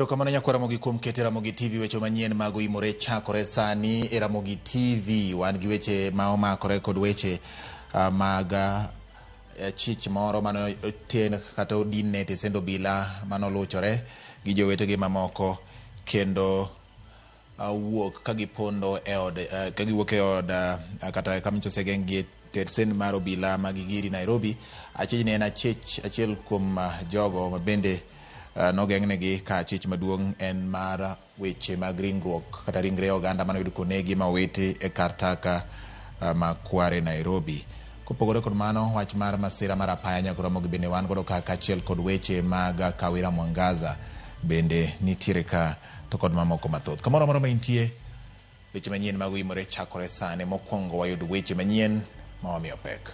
Erokamano nyakwar Ramogi kuom keto e Ramogi TV weche manyien mag oimore chakore sani e Ramogi TV. Wan gi weche ma omakore kod weche mag chich moro mane oten kata odinne e tesend obila mane oluchore gi jowetegi mamoko kendo wuok ka gipondo e od ka giwuok e od kata kama osegeng' gi e tesend mar obila ma Gigiri Nairobi. Achich ni en achich achiel kuom jogo ma bende nogeng'negi ka achich maduong' en mar weche mag ringruok kata ringre oganda mane oyud konegi ma owiti e kar taka ma Kware Nairobi. Kopogore kod mano, wach mar masira mar apaya nyaka Ramogi bende wan godo ka kaachiel kod weche mag Kawira Mwangaza bende nitiere ka to kod mamoko mathoth. Kamoro amora ma intie, weche manyien mag oimore chakore sani. Mokwongo wayud weche manyien ma wamiyo pek.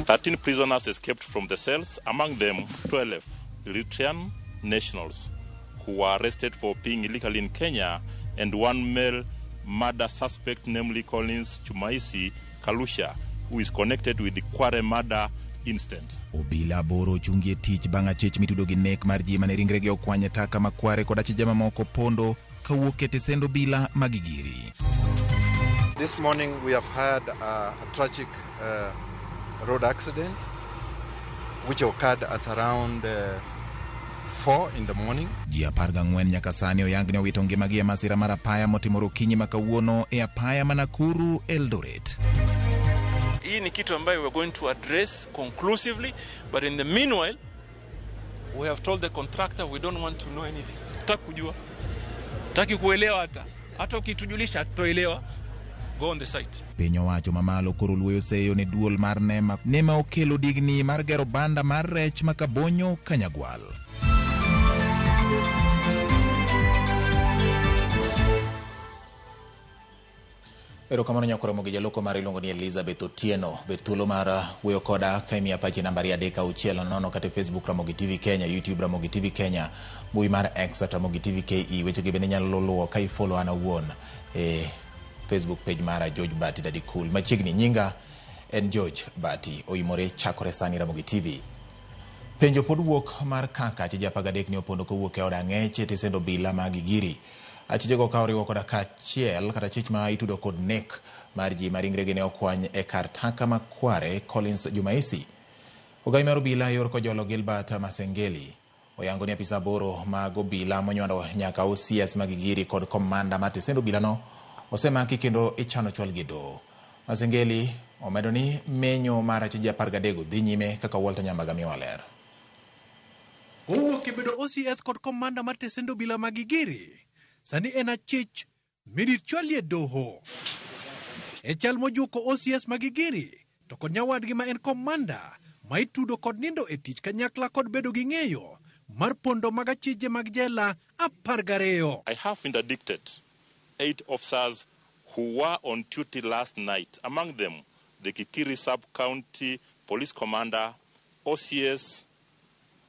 13 prisoners escaped from the cells, among them 12 Eritrean nationals who were arrested for being illegally in Kenya, and one male murder suspect, namely Collins Chumaisi Kalusha, who is connected with the Kware murder incident. Obila aboro ochungi e tich bang' achich mitudo gi nek mar ji mane ringregi okwany e taka ma Kware kod achije mamoko pondo kawuok e tesend obila ma Gigiri. This morning we have had a tragic road accident which occurred at around 4 in the morning. Ji 14 nyaka sani oyang ni owito ngimagi e masira mar apaya motimore okinyi ma kawuono e apaya ma Nakuru Eldoret. Hii ni kitu ambayo we are going to address conclusively, but in the meanwhile we have told the contractor we don't want to know anything. Hataki kujua, hataki kuelewa, hata ukitujulisha hatutoelewa. Go on the site. Piny owacho mamalo koro luoyo seyo ne duol mar NEMA. NEMA okelo digni mar gero banda mar rech ma Kabonyo Kanyagwal. Erokamano nyakwar Ramogi. Jaloko mar iluongo ni Elizabeth Otieno. Bed thuolo mar wuoyo koda ka imiya pachi nambari 360 kata e Facebook Ramogi TV Kenya, YouTube Ramogi TV Kenya, mbui mar X at Ramogi TV KE. Wechegi bende inyalo luwo ka ifollow an awuon e Facebook page mara George Bati Daddy Cool. Machiegni nyinga en George Bati. Oimore chakore sani Ramogi TV. Penjo pod wuok mar kaka achije 13 ne opondo kowuok e od ang'ech e tesend obila ma Gigiri. Achijego ka oriwo koda kaachiel kata chich ma itudo kod nek mar ji ma ringregi ne okwany e kar taka ma Kware Collins Jumaisi. Ogai mar obila yor Kojolo Gilbert Masengeli oyango ni apisa 8 mag obila monywando nyaka OCS ma Gigiri kod komanda mar tesend obilano osemaki kendo ichano chwalgi e doho. Masengeli omedo ni menyo mar achije 13 dhi nyime kaka Walter Nyambaga miyowa ler. Owuok e bedo OCS kod komanda mar tesend obila ma Gigiri, sani en achich mirit chwalie doho. E chal mojuko OCS ma Gigiri to kod nyawadgi ma en komanda ma itudo kod nindo e tich kanyakla kod bedo gi ng'eyo mar pondo mag achije mag jela 12. I have interdicted 8 officers who were on duty last night, among them the Kikiri Sub-County Police Commander, OCS,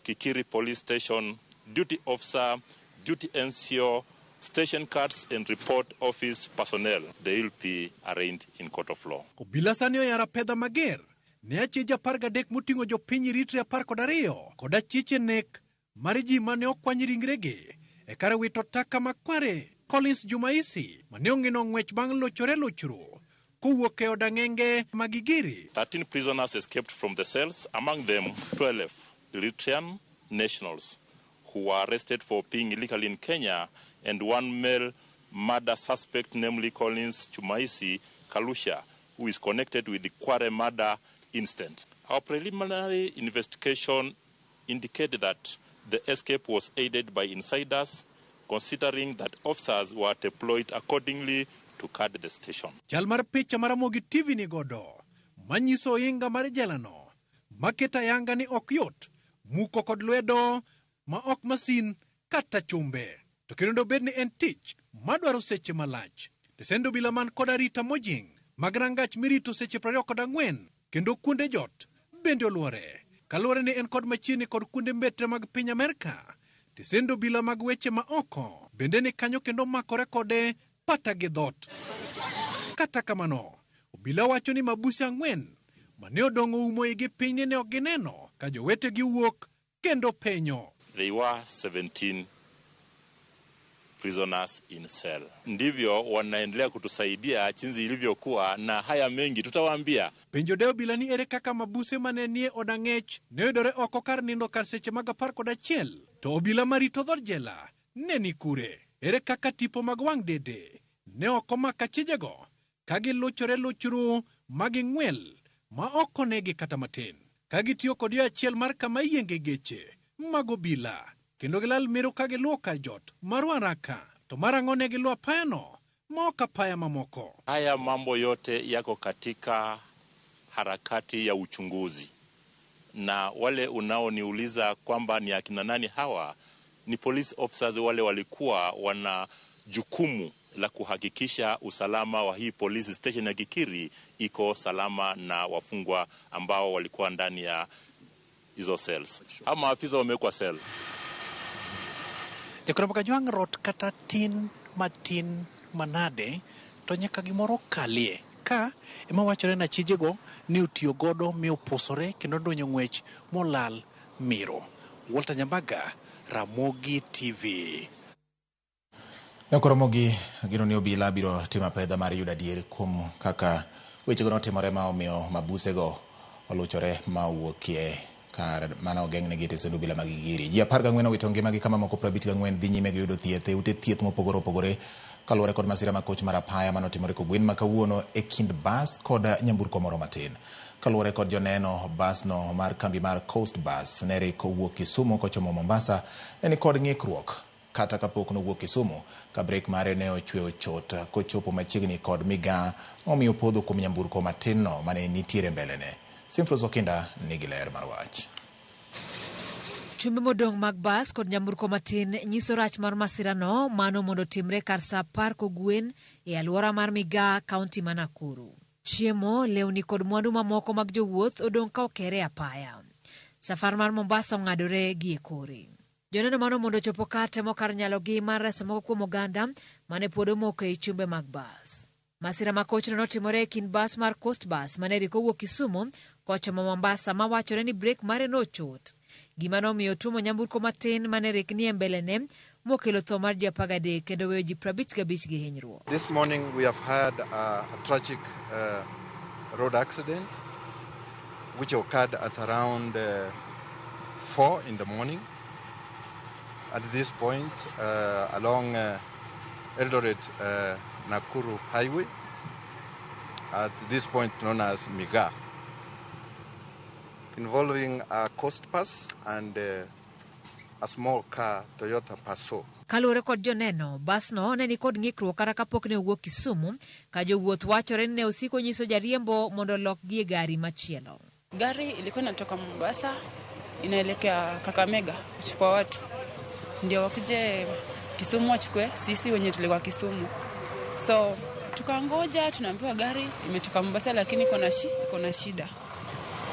Kikiri Police Station, Duty Officer, Duty NCO, Station Cards and Report Office personnel. They will be arraigned in court of law. Obila sani oyaro apedha mager ne achije 13 moting'o jopiny Eritrea 12 kod achiche nek mar ji mane okwany ringregi e kar wito taka ma Kware Collins Jumaisi mane ong'ino ng'wech bang' lochore lochruok kowuok e od ang'enge ma Gigiri. 13 prisoners escaped from the cells, among them 12 Eritrean nationals who were arrested for being illegally in Kenya, and one male murder suspect, namely Collins Chumaisi Kalusha, who is connected with the Kware murder incident. Our preliminary investigation indicated that the escape was aided by insiders, considering that officers were deployed accordingly to guard the station. Chal mar picha mar Ramogi TV ni godo manyiso ohinga mar jelano maketo ayanga ni ok yot muko kod lwedo ma ok masin kata chumbe. To kendo bed ni en tich madwaro seche malach. Tesend obila man kod arita mojing mag rangach mirito seche 24 kendo kuonde jot bende oluore. Kaluwore ni en kod machiegni kod kuonde mbetre mag piny Amerka, tesend obila mag weche ma oko bende ni kanyo kendo makore kode pata gi dhot. Kata kamano, obila wacho ni mabuse 4 mane odong' oumo igi piny ni ne ok gineno ka jowetegi wuok kendo penyo. They were 17 prisoners in cell. Ndivyo wanaendelea kutusaidia chinzi ilivyokuwa, na haya mengi tutawaambia. Penjo de obila ni ere kaka mabuse mane nie od ang'ech ne oyudore oko kar nindo kar seche mag 11 to obila marito dhod jela ne ni kure. Ere kaka tipo mag wang' dede ne ok omako achijego ka giluchore luchru ma ging'wel ma ok onegi kata matin, ka gitiyo kod yo achiel mar kama iyienge geche mag obila kendo gilal miro ka giluwo kar jot mar Waraka. To mar ang'o ne giluwo apayano ma ok apaya mamoko? Haya mambo yote yako katika harakati ya uchunguzi, na wale unaoniuliza kwamba ni akina nani hawa, ni police officers wale walikuwa wana jukumu la kuhakikisha usalama wa hii police station ya Gigiri iko salama na wafungwa ambao walikuwa ndani ya hizo cells. Ama maafisa wamewekwa cell. Jakoro Kajwang' rot kata tin matin manade to nyaka gimoro kalie ka ema wachore na chijego ni otiyo godo mi opusore kendo donyo ng'wech molal miro. Walter Nyambaga, Ramogi TV. Nokoromogi gino ni obila biro timo apedha mar yudo adier kuom kaka wechego notimore ma omiyo mabusego oluchore ma owuokie kar mana ogeng'negi e tesend obila mag Gigiri. Ji 14 owito ngimagi ka mamoko 54 dhi nyime gi yudo thieth e ute thieth mopogore opogore kaluwore kod masira ma koch mar apaya manotimore kogwen ma kawuono e kind bas kod nyamburko moro matin. Kaluwore kod joneno, basno mar kambi mar Coast Bus ne rik owuok Kisumu kochomo Mombasa ne ni kod ng'ikruok kata kapok nowuok Kisumu ka brek mare ne ochwe ochot kochopo machiegni kod migaa momiyo podho kuom nyamburko matin no mane nitiere mbelene. Simfros Okinda nigi ler mar wach. Chumbe modong' mag bas kod nyamburko matin nyiso rach mar masirano mano mondo otimre kar sa 10 kogwen e alwora mar Migaa, kaunti ma Nakuru. Chiemo, lewni kod mwandu mamoko mag jowuoth odong' ka okere apaya. Safar mar Mombasa ong'adore gi e kore. Joneno mano mondo ochopo ka temo kar nyalogi mar reso moko kuom oganda mane pod omoko ei chumbe mag bas. Masira ma kochno notimore e kind bas mar Coast Bus mane rik owuok Kisumu kochomo Mombasa mawachore ni brek mare nochot. Gima nomiyo tuomo nyamburko matin mane rik nie mbelene mokelo tho mar ji 13 kendo weyo ji 55 gi hinyruok. This morning we have had a tragic road accident which occurred at around 4 in the morning. At this point along Eldoret Nakuru Highway, at this point known as Migaa, involving a Coast Bus and a small car, Toyota Passo. Kaluwore kod joneno, basno ne ni kod ng'ikruok kata kapok ne owuok Kisumu, ka jowuoth wachore ni ne osiko nyiso jariembo mondo olokgi e gari machielo. Gari ilikuwa inatoka Mombasa inaelekea Kakamega kuchukua watu ndio wakuje Kisumu wachukue sisi wenye tulikuwa Kisumu. So tukangoja, tunaambiwa gari imetoka Mombasa lakini iko na shida.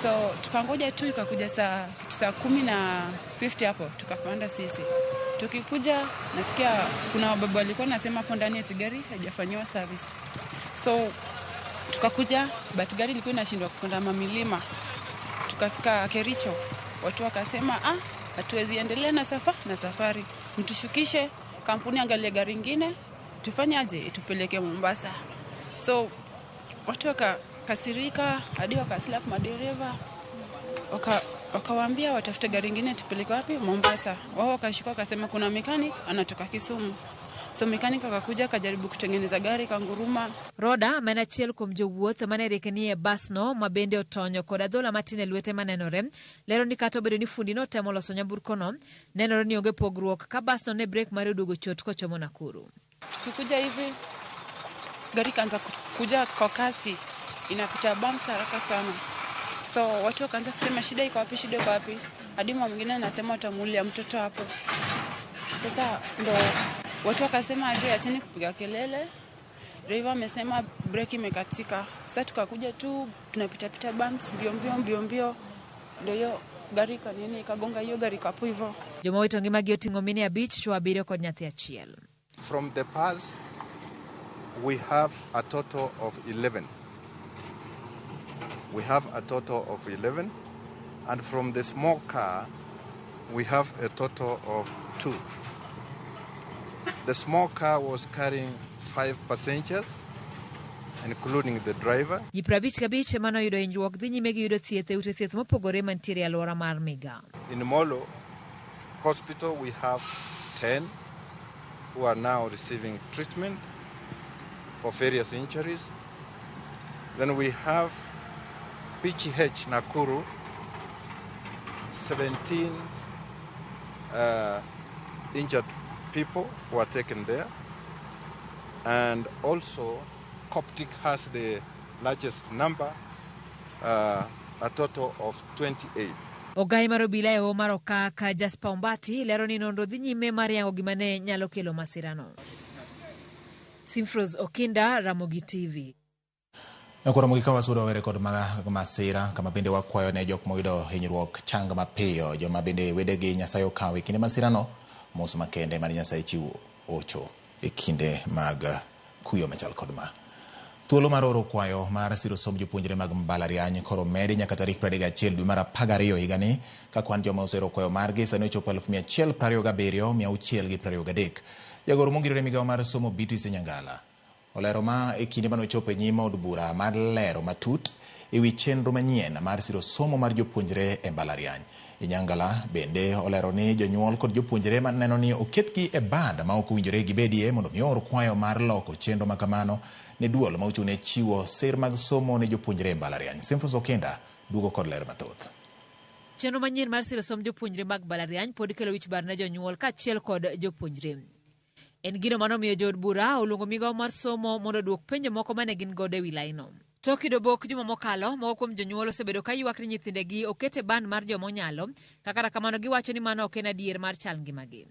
So tukangoja tu ikakuja saa 10:50 hapo tukapanda sisi. Tukikuja nasikia kuna wababa walikuwa nasema hapo ndani eti gari haijafanyiwa service. So tukakuja, but gari ilikuwa inashindwa kupanda mamilima. Tukafika Kericho, watu wakasema hatuwezi endelea na safari. Mtushukishe, kampuni angalie gari nyingine, tufanyaje itupeleke Mombasa. So watu wakakasirika hadi wakaslap madereva. Wakawaambia watafute gari nyingine tupeleke wapi Mombasa. Wao wakashuka wakasema kuna mechanic anatoka Kisumu. So mechanic akakuja akajaribu kutengeneza gari kanguruma. Roda ma en achiel kuom jowuoth mane rik nie basno ma bende otonyo kod adhola matin e lwete manenore, lero ni kata obedo ni fundi notemo loso nyamburkono, nenore ni onge pogruok ka basno ne brek mare oduogo chot kochomo Nakuru. Tukikuja hivi gari kaanza kuja kwa kasi, inapita bumps haraka sana. So watu wakaanza kusema shida iko wapi, shida iko wapi. Hadi mama mwingine anasema watamuulia mtoto hapo. Sasa ndo watu wakasema aje acheni kupiga kelele. Driver amesema breki imekatika. Sasa tukakuja tu tunapita pita bumps mbio mbio mbio mbio. Ndio hiyo gari kanini ikagonga hiyo gari kapo hivyo. Joma owito ngimagi oting'o mine 5, chwo 7 kod nyathi achiel. From the past we have a total of 11. We have a total of 11, and from the small car We have a total of 2. The small car was carrying 5 passengers, including the driver. Ji 55 ema noyudo hinyruok dhi nyime gi yudo thieth e ute thieth mopogore mantiere e alwora mar Miga. In Molo Hospital we have 10 who are now receiving treatment for various injuries. Then we have PGH Nakuru, 17 injured people who are taken there. And also Coptic has the largest number, a total of 28. Ogai mar obila e hoho mar Okak, Jasper Ombati, lero ni nonro dhi nyime mar yango gima ne nyalo kelo masirano. Simfros Okinda, Ramogi TV. Koro ka wasudo were kod masira kama bende wakwayo ne jok moyudo hinyruok chang mapiyo, joma bende wedegi Nyasaye okawo e kinde masirano, mos makende mar Nyasaye chiwo ocho e kinde mag kuyo machal kod ma. Thuolo mar oro kwayo mar siro somb jopuonjre mag mbalariany koro medi nyaka tarik 31 dwe mar 12 higani, ka kwan joma osero kwayo margi sani ochopo 127,623. Jagoro mongirore migawo mar somo Beatrice Nyangala olero ma e kinde mane ochopo e nyim od bura mar lero matut e wi chenro manyien mar siro somo mar jopuonjre e mbalariany. Inyangala bende olero ni jonyuol kod jopuonjre maneno ni oketgi e band ma ok owinjore gibedie mondo mi oor kwayo mar loko chenro makamano ne duol ma ochung' ne chiwo sir mag somo ne jopuonjre e mbalariany. Simfros Okinda duogo kod ler mathoth. Chenro manyien mar siro somb jopuonjre mag mbalariany pod kelo wich bar ne jonyuol kaachiel kod jopuonjre. En gino manomiyo jood bura oluongo migawo mar somo mondo oduok penjo moko mane gin godo e wi laino. Tok yudo bok juma mokalo, moko kuom jonyuol osebedo ka ywak ni nyithindegi oket e band mar joma onyalo, kata kamano giwacho ni mano ok en adier mar chal ngimagi.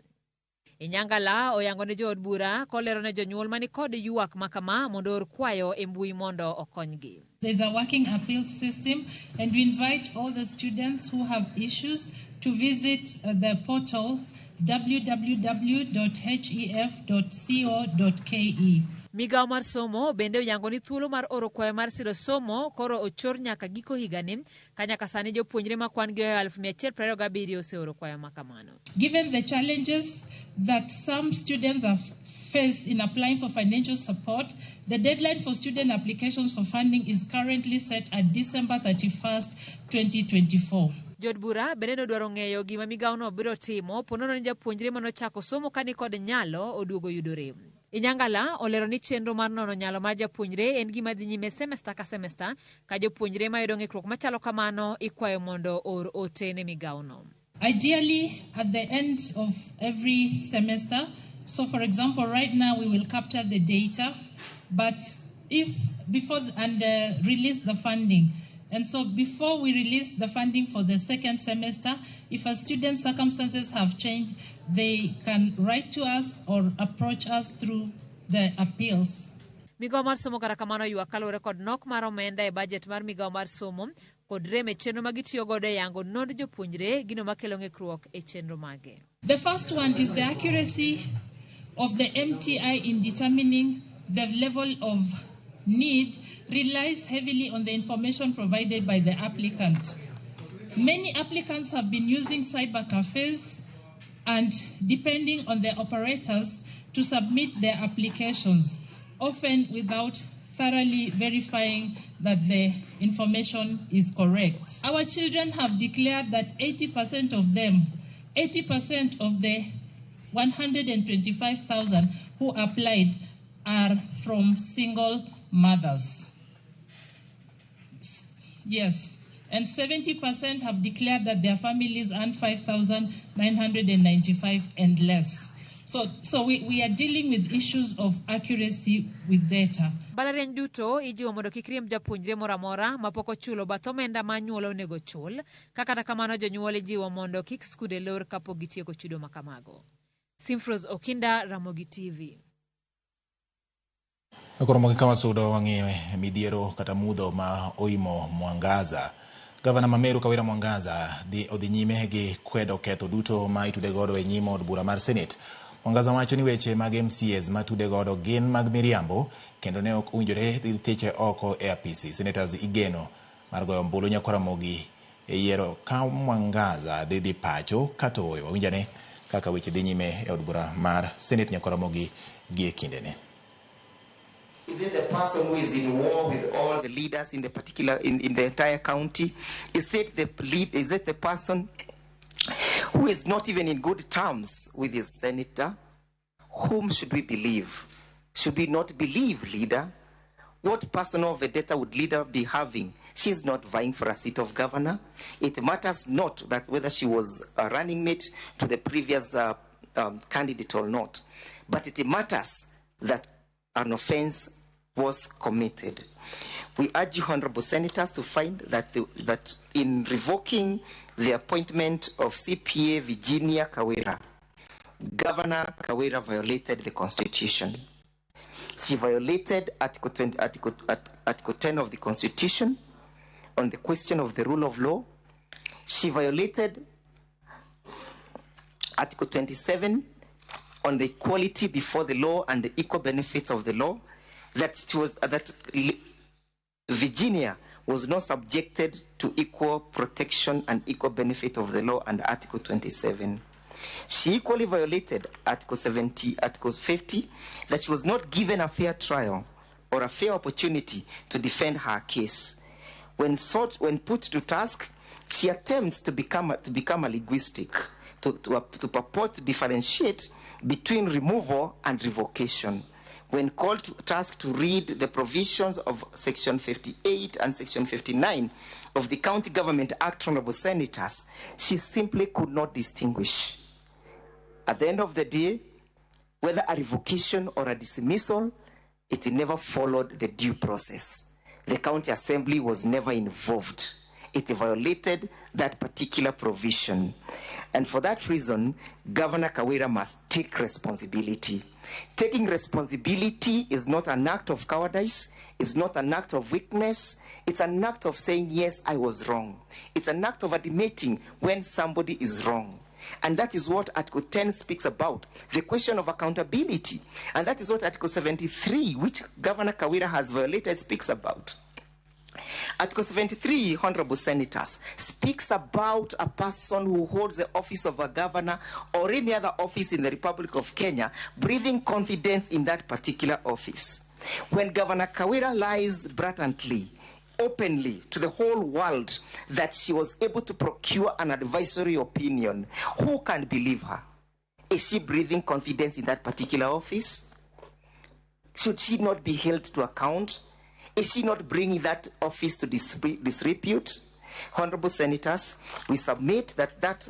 Inyangala oyango ne jood bura kolero ne jonyuol mani kod ywak makama mondo oor kwayo e mbui mondo okonygi. There's a working appeal system, and we invite all the students who have issues to visit the portal www.hef.co.ke. Migawo mar somo bende oyango ni thuolo mar oro kwayo mar siro somo koro ochor nyaka giko higani, ka nyaka sani jopuonjre ma kwan gi ohewo 1,127 oseoro kwayo ma kamano. Given the challenges that some students have faced in applying for financial support, the deadline for student applications for funding is currently set at December 31st, 2024. Jood bura bende nodwaro ng'eyo gima migawono biro timo ponono ni japuonjre manochako somo ka ni kod nyalo oduogo yudo rem. Inyangala olero ni chenro mar nono nyalo mar japuonjre en gima dhi nyime semesta ka semesta, ka jopuonjre mayudo ng'ikruok machalo kamano ikwayo mondo or ote ne migawono. Ideally, at the end of every semester, so for example, right now we will capture the data, but if before and release the funding. And so before we release the funding for the second semester, if a student's circumstances have changed, they can write to us or approach us through the appeals. Migawo mar somo kata kamano ywak kaluwore kod nok mar omenda e bajet mar migawo mar somo kod rem e chenro ma gitiyo godo e yango nond jopuonjre, gino makelo ng'ikruok e chenro mage. The first one is the accuracy of the MTI in determining the level of need relies heavily on the information provided by the applicant. Many applicants have been using cyber cafes and depending on the operators to submit their applications, often without thoroughly verifying that the information is correct. Our children have declared that 80% of them, 80% of the 125,000 who applied are from single mothers. Yes, and 70% have declared that their families earn 5,995 and less. So we are dealing with issues of accuracy with data. Mbalariany duto ijiwo mondo kik riemb japuonjre moro amora mapok ochulo bath omenda ma anyuola onego chul, ka kata kamano jonyuol ijiwo mondo kik skunde lor kapok gitieko chudo ma kamago. Simfros Okinda, Ramogi TV. Koro mogi ka wasudo wang'iyo midhiero kata mudho ma oimo Mwangaza. Gavana ma Meru Kawira Mwangaza odhi nyime gi kwedo ketho duto ma itude godo e nyim od bura mar Senate. Mwangaza wacho ni weche mag MCAs matude godo gin mag miriambo kendo ne ok owinjore thiche oko e apisi. Senators igeno mar goyo ombulu nyakwar Ramogi e yiero ka Mwangaza dhi dhi pacho kata ooyo. Wawinjane kaka weche dhi nyime e od bura mar Senate nyaka Ramogi gi e kindene. Is it the person who is in war with all the leaders in the particular in the entire county? Is it the lead, is it the person who is not even in good terms with his senator? Whom should we believe? Should we not believe leader? What personal vendetta would leader be having? She is not vying for a seat of governor. It matters not that whether she was a running mate to the previous candidate or not, but it matters that an offense was committed. We urge you, honorable senators, to find that that in revoking the appointment of CPA Virginia Kawira, Governor Kawira violated the Constitution. She violated Article 20, Article 10 of the Constitution on the question of the rule of law. She violated Article 27 on the equality before the law and the equal benefits of the law, that it was that Virginia was not subjected to equal protection and equal benefit of the law under Article 27. She equally violated Article 70, Article 50, that she was not given a fair trial or a fair opportunity to defend her case. When put to task, she attempts to become a linguistic, to purport to differentiate between removal and revocation. When called to task to read the provisions of Section 58 and Section 59 of the County Government Act, honorable senators, she simply could not distinguish. At the end of the day, whether a revocation or a dismissal, it never followed the due process. The county assembly was never involved. It violated that particular provision. And for that reason, Governor Kawira must take responsibility. Taking responsibility is not an act of cowardice. It's not an act of weakness. It's an act of saying, yes, I was wrong. It's an act of admitting when somebody is wrong. And that is what Article 10 speaks about, the question of accountability. And that is what Article 73, which Governor Kawira has violated, speaks about. Article 73, honorable senators, speaks about a person who holds the office of a governor or any other office in the Republic of Kenya, breathing confidence in that particular office. When Governor Kawira lies blatantly, openly to the whole world that she was able to procure an advisory opinion, who can believe her? Is she breathing confidence in that particular office? Should she not be held to account? Is she not bringing that office to disrepute? Honorable senators, we submit that that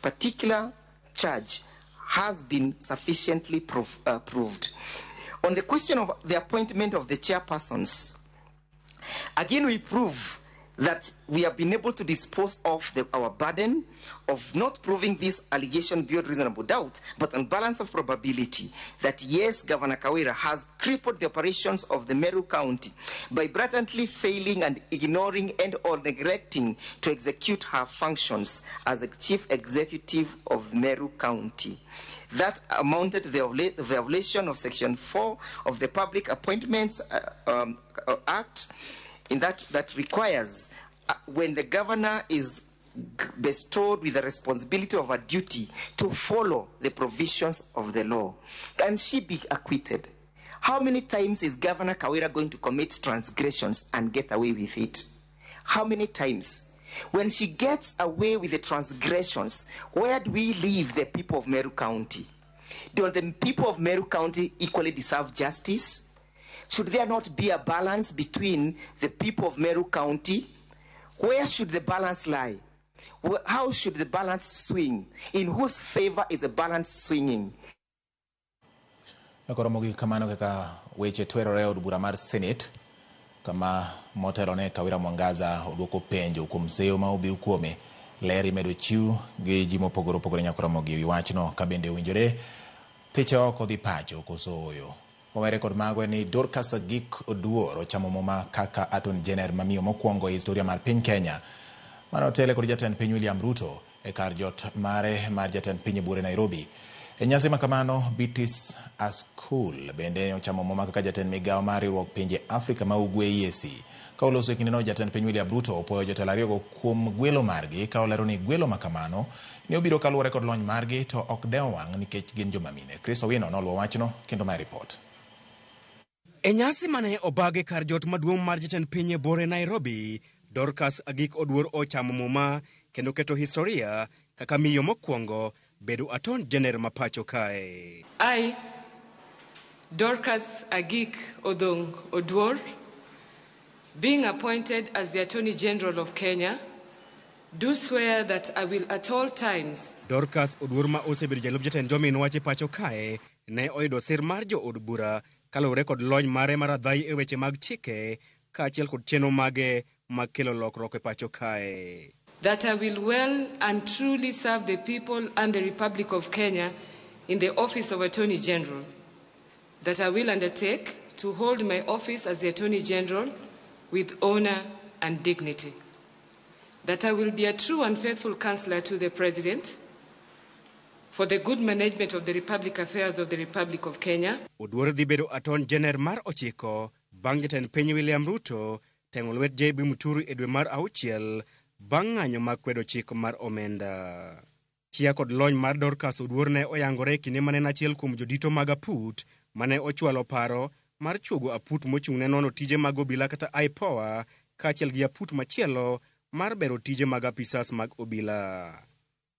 particular charge has been sufficiently proved. On the question of the appointment of the chairpersons, again we prove that we have been able to dispose of our burden of not proving this allegation beyond reasonable doubt, but on balance of probability that yes, Governor Kawira has crippled the operations of the Meru County by blatantly failing and ignoring and or neglecting to execute her functions as the chief executive of Meru County. That amounted to the violation of Section 4 of the Public Appointments Act, in that requires when the governor is bestowed with the responsibility of a duty to follow the provisions of the law. Can she be acquitted? How many times is Governor Kawira going to commit transgressions and get away with it? How many times? When she gets away with the transgressions, where do we leave the people of Meru County? Don't the people of Meru County equally deserve justice? Should there not be a balance between the people of Meru County? Where should the balance lie? How should the balance swing? In whose favor is the balance swinging? Nakoromogi kamano kaka weche twerore od bura mar Senate kama motelo ne Kawira Mwangaza odwoko penjo kuom seyo ma obiw kuome. Ler imedo chiw gi ji mopogore opogore nyakoromogi ewi wachno ka bende owinjore thiche oko dhi pacho koso ooyo. Owere kod mago ni Dorcas Agik Oduor ochamo muma kaka Attorney General mamiyo mokwongo e historia mar piny Kenya. Mano otele kod jatend piny William Ruto e kar jot mare mar jatend piny e buore Nairobi. E nyasi ma kamano, Beatrice Askul bende ochamo muma kaka jatend migawo mar riwruok pinje Afrika ma Ugwe EAC. Ka oloso e kindeno, jatend piny William Ruto opuoyo jotelo ariyogo kuom gwelo margi ka olero ni gwelo ma kamano ne obiro kaluwore kod lony margi to ok dewo wang' nikech gin joma mine. Chris Owino noluwo wachno kendo mae ripot. E nyasi mane obagi kar jot maduong' mar jatend piny e bore Nairobi, Dorcas Agik Oduor ochamo muma kendo keto historia kaka miyo mokwongo bedo Attorney General ma pacho kae. I, Dorcas Agik Odong Oduor, being appointed as the Attorney General of Kenya, do swear that I will at all times Dorcas Oduor ma osebedo jalup jatend jomin wach e pacho kae ne oyudo sir mar jo od bura kaluwore kod lony mare mar adhai e weche mag chike kaachiel kod chenro mage mag kelo lokruok e pacho kae. That I will well and truly serve the people and the Republic of Kenya in the office of Attorney General, that I will undertake to hold my office as the Attorney General with honor and dignity, that I will be a true and faithful counselor to the President for the good management of the Republic affairs of the Republic of Kenya. Oduor dhi bedo Attorney General mar ochiko bang' jatend piny William Ruto teng'o lwet JB Muturi e dwe mar auchiel bang' ng'anyo mag kwedo chik mar omenda. Chia kod lony mar Dorcas Oduor ne oyangore e kinde mane en achiel kuom jodito mag aput mane ochwalo paro mar chuogo aput mochung' ne nono tije mag obila kata IPOA kaachiel gi aput machielo mar bero tije mag apisas mag obila.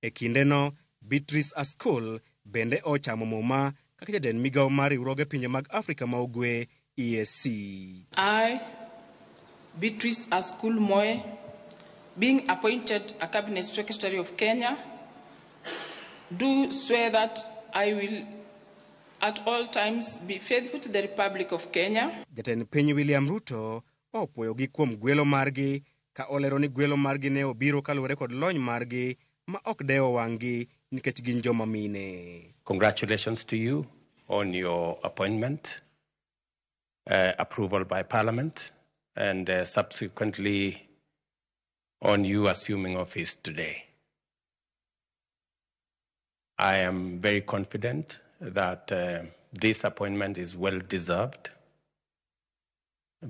E kindeno, Beatrice Askul bende ochamo muma kaka jatend migawo mar riwruoge pinje mag Afrika ma Ugwe EAC. I, Beatrice Askul Moe, being appointed a Cabinet Secretary of Kenya, do swear that I will at all times be faithful to the Republic of Kenya. Jatend piny William Ruto opuoyogi kuom gwelo margi ka olero ni gwelo margi ne obiro kaluwore kod lony margi ma ok dewo wang'gi nikech gin joma mine. Congratulations to you on your appointment, approval by Parliament, and subsequently on you assuming office today. I am very confident that this appointment is well deserved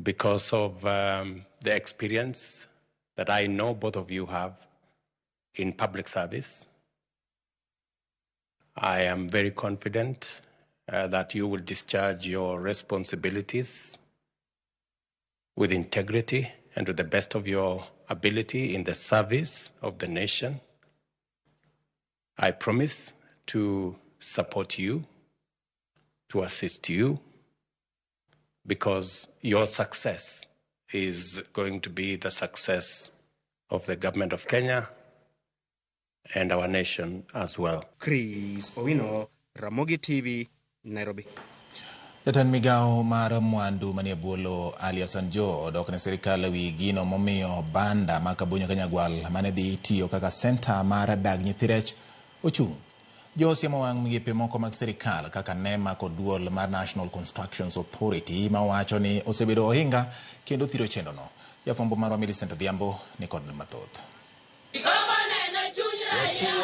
because of the experience that I know both of you have in public service. I am very confident that you will discharge your responsibilities with integrity and to the best of your ability in the service of the nation. I promise to support you, to assist you, because your success is going to be the success of the government of Kenya and our nation as well. Chris Owino, Ramogi TV, Nairobi. Jatend migawo mar mwandu manie bwo lowo Ali Hassan Joho odok ne sirikal ewi gino momiyo banda ma Kabonyo Kanyagwal mane dhi tiyo kaka senta mar dag nyithi rech ochung'. Joho siemo wang' migepe moko mag sirikal kaka NEMA kod duol mar National Constructions Authority ma wacho ni osebedo ohinga kendo thiro chenrono. Jafwambo marwa Millicent Adhiambo ni kod mathoth.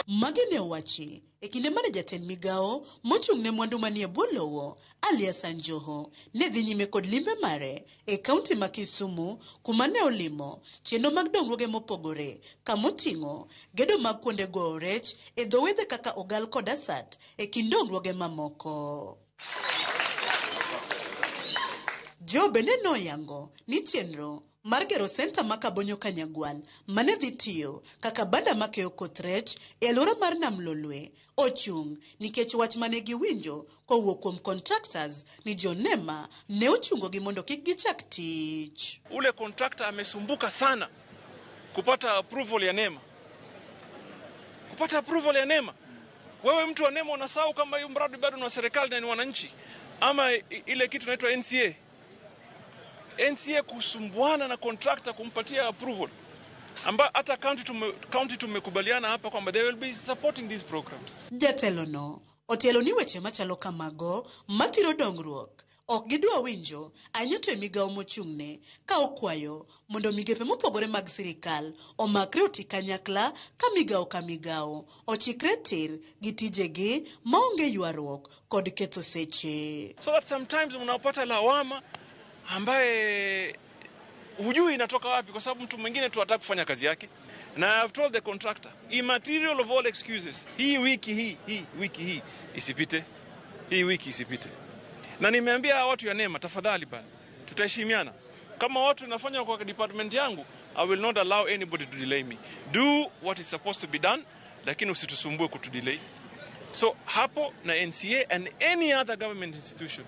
Magi ne owachi e kinde mane jatend migawo mochung' ne mwandu manie bwo lowo Ali Hassan Joho ne dhi nyime kod limbe mare e kaunti ma Kisumu kuma ne olimo chenro mag dongruoge mopogore kamoting'o gedo mag kuonde goyo rech e dho wedhe kaka Ogal kod Asat e kind dongruoge mamoko. Joho bende noyango ni chenro mar gero senta ma Kabonyo Kanyagwal mane dhi tiyo kaka banda makeyo koth rech e alwora mar Nam Lolwe ochung' nikech wach mane giwinjo kowuok kuom contractors ni jo NEMA ne ochungogi mondo kik gichak tich. Ule contractor amesumbuka sana kupata approval ya NEMA, kupata approval ya NEMA. Wewe mtu wa NEMA unasahau kama hiyo mradi bado ni wa serikali na ni wananchi, ama ile kitu inaitwa NCA. NCA kusumbuana na contractor kumpatia approval, amba hata county tumekubaliana hapa kwamba they will be supporting these programs. Jatelono otielo ni weche machalo kamago mathiro dongruok ok gidwa winjo ahinya to e migawo mochung'ne ka okwayo mondo migepe mopogore mag sirikal omakre oti kanyakla ka migawo ka migawo ochikre tir gi tijegi maonge ywaruok kod ketho seche. So that sometimes unapata lawama ambaye hujui inatoka wapi, kwa sababu mtu mwingine tu hataki kufanya kazi yake. Na I've told the contractor, immaterial of all excuses, hii wiki hii, hii wiki hii isipite, hii wiki isipite. Na nimeambia hawa watu ya NEMA, tafadhali bana, tutaheshimiana. Kama watu nafanya kwa department yangu, I will not allow anybody to delay me. Do what is supposed to be done, lakini usitusumbue kutudelay. So hapo na NCA and any other government institution,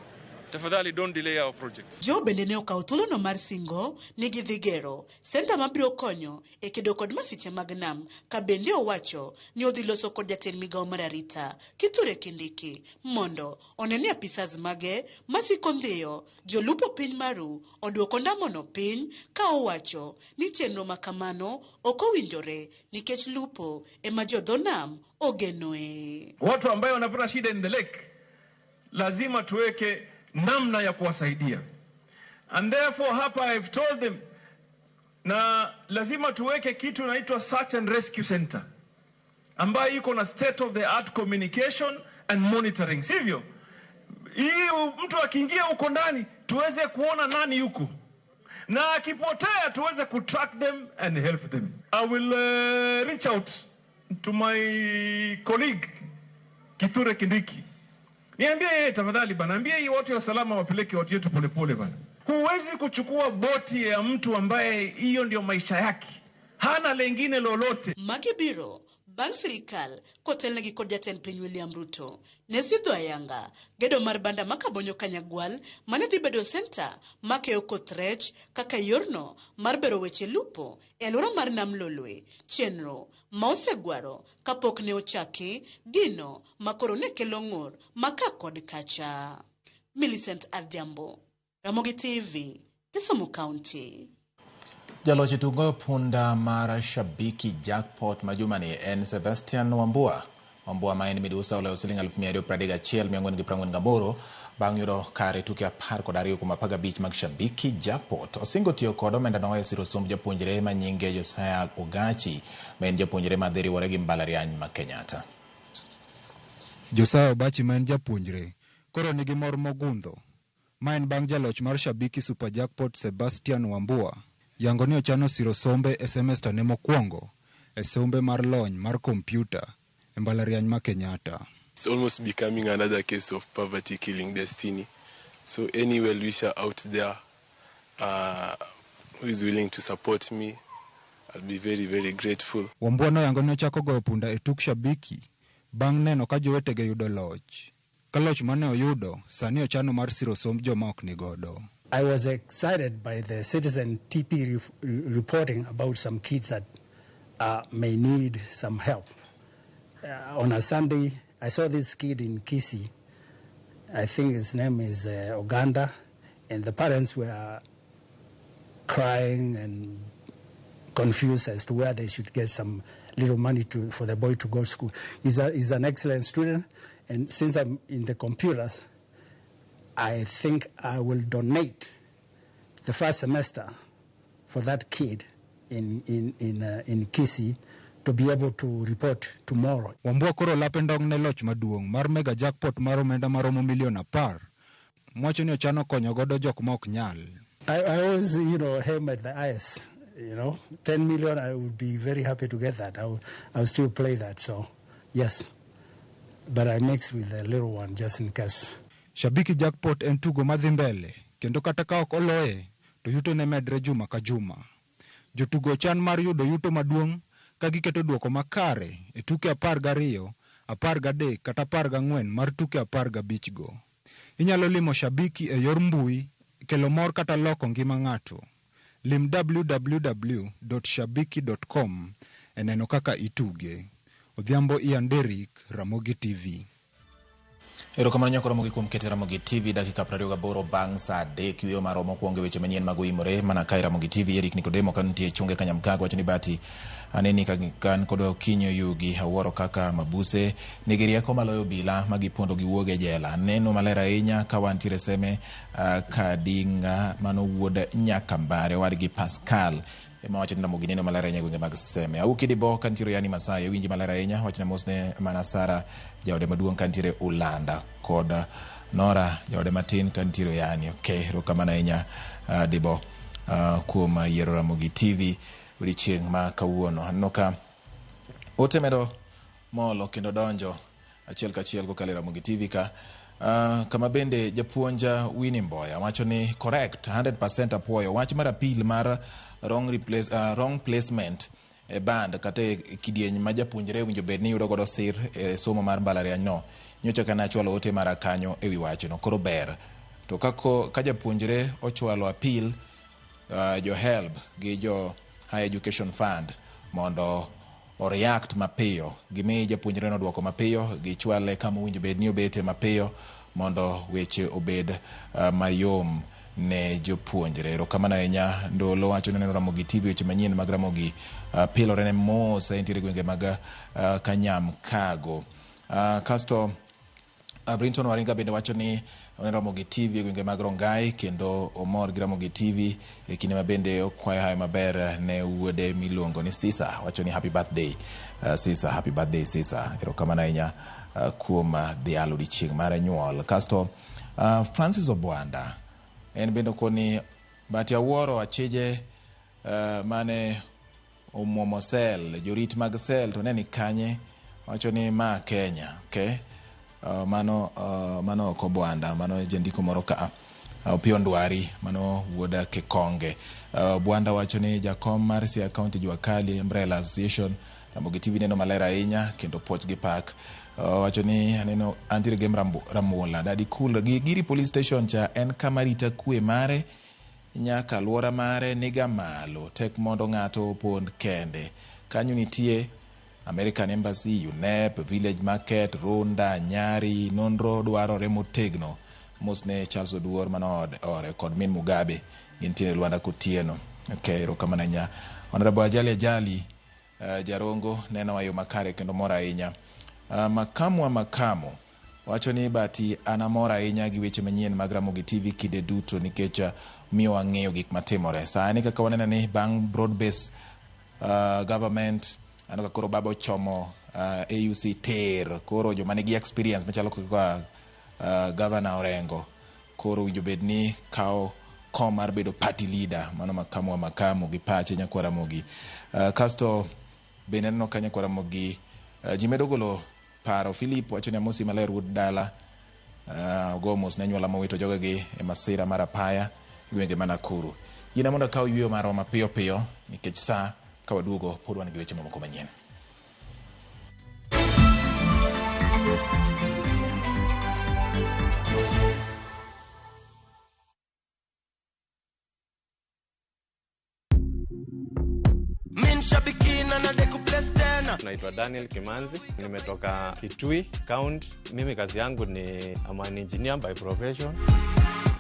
tafadhali don't delay our projects. Joe bende ne okawo thuolono mar singo ni gidhi gero senta mabiro konyo e kedo kod masiche mag nam ka bende owacho ni odhi loso kod jatend migawo mar arita Kithure Kindiki mondo one ni apisas mage masiko ndhiyo jolupo piny maru oduoko ndamono piny ka owacho ni chenro ma kamano ok owinjore nikech lupo ema jodho nam ogenoe. Watu ambayo wanapata shida in the lake lazima tuweke namna ya kuwasaidia, and therefore hapa I've told them, na lazima tuweke kitu inaitwa search and rescue center ambayo iko na state of the art communication and monitoring, sivyo? Hii mtu akiingia huko ndani tuweze kuona nani yuko, na akipotea tuweze kutrack them and help them. I will reach out to my colleague Kithure Kindiki, niambie yeye tafadhali bana, ambie hii watu ya usalama wapeleke watu wetu polepole bana. Huwezi kuchukua boti ya mtu ambaye hiyo ndio maisha yake, hana lengine lolote. Magi biro bang' sirikal kotelnegi kod jatend piny William Ruto ne sidho ayanga gedo mar banda ma Kabonyo Kanyagwal mane dhi bedo senta makeyo koth rech kaka yorno mar bero weche lupo e alwora mar Nam Lolwe, chenro ma osegwaro kapok ne ochaki gino ma koro ne kelo ng'ur ma ka kod kacha. Millicent Adhiambo, Ramogi TV, Kisumu County. Jaloch e tugo punda mar Shabiki Jackpot ma jumani en Sebastian Wambua. Wambua ma en midusa oloyo siling 231,448 bang' yudo kare tuke 12 kuom 15 mag Shabiki Jackpot. Osingo tiyo kod omendano e siro somb japuonjre ma nyinge Josiah Ogachi ma en japuonjre madhi riwore gi mbalariany ma Kenyatta. Josiah Obachi ma en japuonjre koro nigi mor mogundho. Ma en bang' jaloch mar Shabiki Super Jackpot Sebastian Wambua yango ni ochano siro sombe e semesta ne mokwongo e sombe mar lony mar kompyuta e mbalariany ma Kenyatta. It's almost becoming another case of poverty killing destiny. So any well-wisher out there who is willing to support me, I'll be very, very grateful. Wambua noyango ni ochako goyo punda e tuk Shabiki bang' neno ka jowetege yudo loch. Ka loch mane oyudo, sani ochano mar siro somb joma ok nigodo. I was excited by the Citizen TP reporting about some kids that may need some help. On a Sunday, I saw this kid in Kisii. I think his name is Oganda, and the parents were crying and confused as to where they should get some little money for the boy to go to school. He's an excellent student, and since I'm in the computers, I think I will donate the first semester for that kid in Kisii to be able to report tomorrow. Wambua koro lape ndong' ne loch maduong' mar mega jackpot mar omenda maromo milion 10. Mwacho ni ochano konyo godo jok ma ok nyal. I always, aim at the highest, 10 million, I would be very happy to get that. I will still play that, so yes. But I mix with the little one just in case. Shabiki Jackpot en tugo madhi mbele kendo kata ka ok oloye to yuto ne medre juma ka juma. Jotugo chan mar yudo yuto maduong' ka giketo duoko makare e tuke 12, 13 kata 14 mar tuke 15 go. Inyalo limo Shabiki e yor mbui, kelo mor kata loko ngima ng'ato. Lim www.shabiki.com e neno kaka ituge. Odhiambo Ian Derrick, Ramogi TV. Erokamano nyako Ramogi kuom keto Ramogi TV dakika 28 bang' saa 3 yueyo marwa mokwongo e weche manyien mag oimore mana ka e Ramogi TV. Eric Nikodemo ka nitie chunge Kanyamkago wacho ni bati aneni ka kan kod Okinyo Yugi awuoro kaka mabuse nigi rieko maloyo obila ma gipondo giwuog e jela. Neno maler ahinya ka wantiere Seme Kadinga mano wuod Nyakambare owadgi Pascal ema wacho ni Ramogi neno maler ahinya e gwenge mag Seme. Auki Dibo ka nitiere Yani Masai awinji maler ahinya wachna mos ne mana Sara jaode maduong' ka nitiere Ulanda kod Nora jaode matin ka nitiere Yani. Okay, erokamano ahinya Dibo kuom yiero Ramogi TV odiochieng' ma kawuono. Aneno ka ote medo molo kendo donjo achiel kachiel kokalo e Ramogi TV ka. Kama bende japuonj Winnie Mboya wacho ni correct 100% apuoyo wach mar appeal mar wrong placement e band kata e kidieny ma japuonjre owinjo bed ni yudo godo sir e somo mar mbalariany no. Nyocha ka nachwalo ote mara kanyo e wi wachno, koro ber. To ka japuonjre ochwalo appeal, jo HELB gi jo Higher Education Fund mondo o react mapiyo, gimi japuonjre no duoko mapiyo, gichwale kama owinjo bed ni obete mapiyo mondo weche obed mayom ne jopuonjre. Erokamano ahinya. Ndolo wacho ni neno Ramogi TV weche manyien mag Ramogi pilore ne mos entiere gwenge mag Kanyamkago. Kasto Brinton Waringa bende wacho ni oneno Ramogi TV e gwenge mag Rongai kendo omor gi Ramogi TV e kinde ma bende okwayo hawi maber ne wuode miluongo ni Sisa. Wacho ni happy birthday Sisa, happy birthday Sisa. Erokamano ahinya kuom dhialo odiochieng' mar nyuol. Kasto Francis Obwanda en bende okoni bati awuoro achije mane omuomo sel, jorit mag sel to ne ni kanye, wacho ni ma Kenya. Okay? Mano ok Obwanda, mano jandiko moro ka Opiyo Ndwari, mano wuod Kikonge. Obwanda wacho ni jakom mar Siaya County Jua Kali Umbrella Association Ramogi TV neno maler ahinya kendo puoch gi pak. Wacho ni aneno antiere Gem Ramola Dadi Cool gi Giri Police Station cha en kama rita kwe mare nyaka alwora mare niga malo, tek mondo ng'ato opond kende. Kanyo nitie American Embassy, UNEP, Village Market, Runda, Nyari, nonro dwarore motegno. Mos ne Charles Oduor mano ore kod min Mugabe gintiere Lwanda Kotieno. Okay, erokamano ahinya. Honorable Ajali Ajali Jarongo neno yo makare kendo mor ahinya. Makamu wa Makamu wacho ni bati an amor ahinya gi weche manyien mag Ramogi TV kinde duto nikech miyo wang'eyo gik matimore. Sani kaka waneno ni bang' broad base government aneno ka koro baba ochomo AUC ter koro joma nigi experience machalo kaka Governor Orengo koro winjo bed ni kawo kom mar bedo party leader. Mano Makamu wa Makamu gi pache nyakwar Ramogi. Kasto bende aneno ka nyakwar Ramogi ji medo golo paro. Philip wacho ni amosi maler wuod dala, ogo mos ne anyuola mowito jogegi e masira mar apaya e gwenge ma Nakuru. Yina mondo akaw yueyo marwa mapiyo piyo nikech sa ka waduogo pod wan gi weche mamoko manyien. Naitwa Daniel Kimanzi, nimetoka Kitui County. Mimi kazi yangu ni I'm an engineer by profession.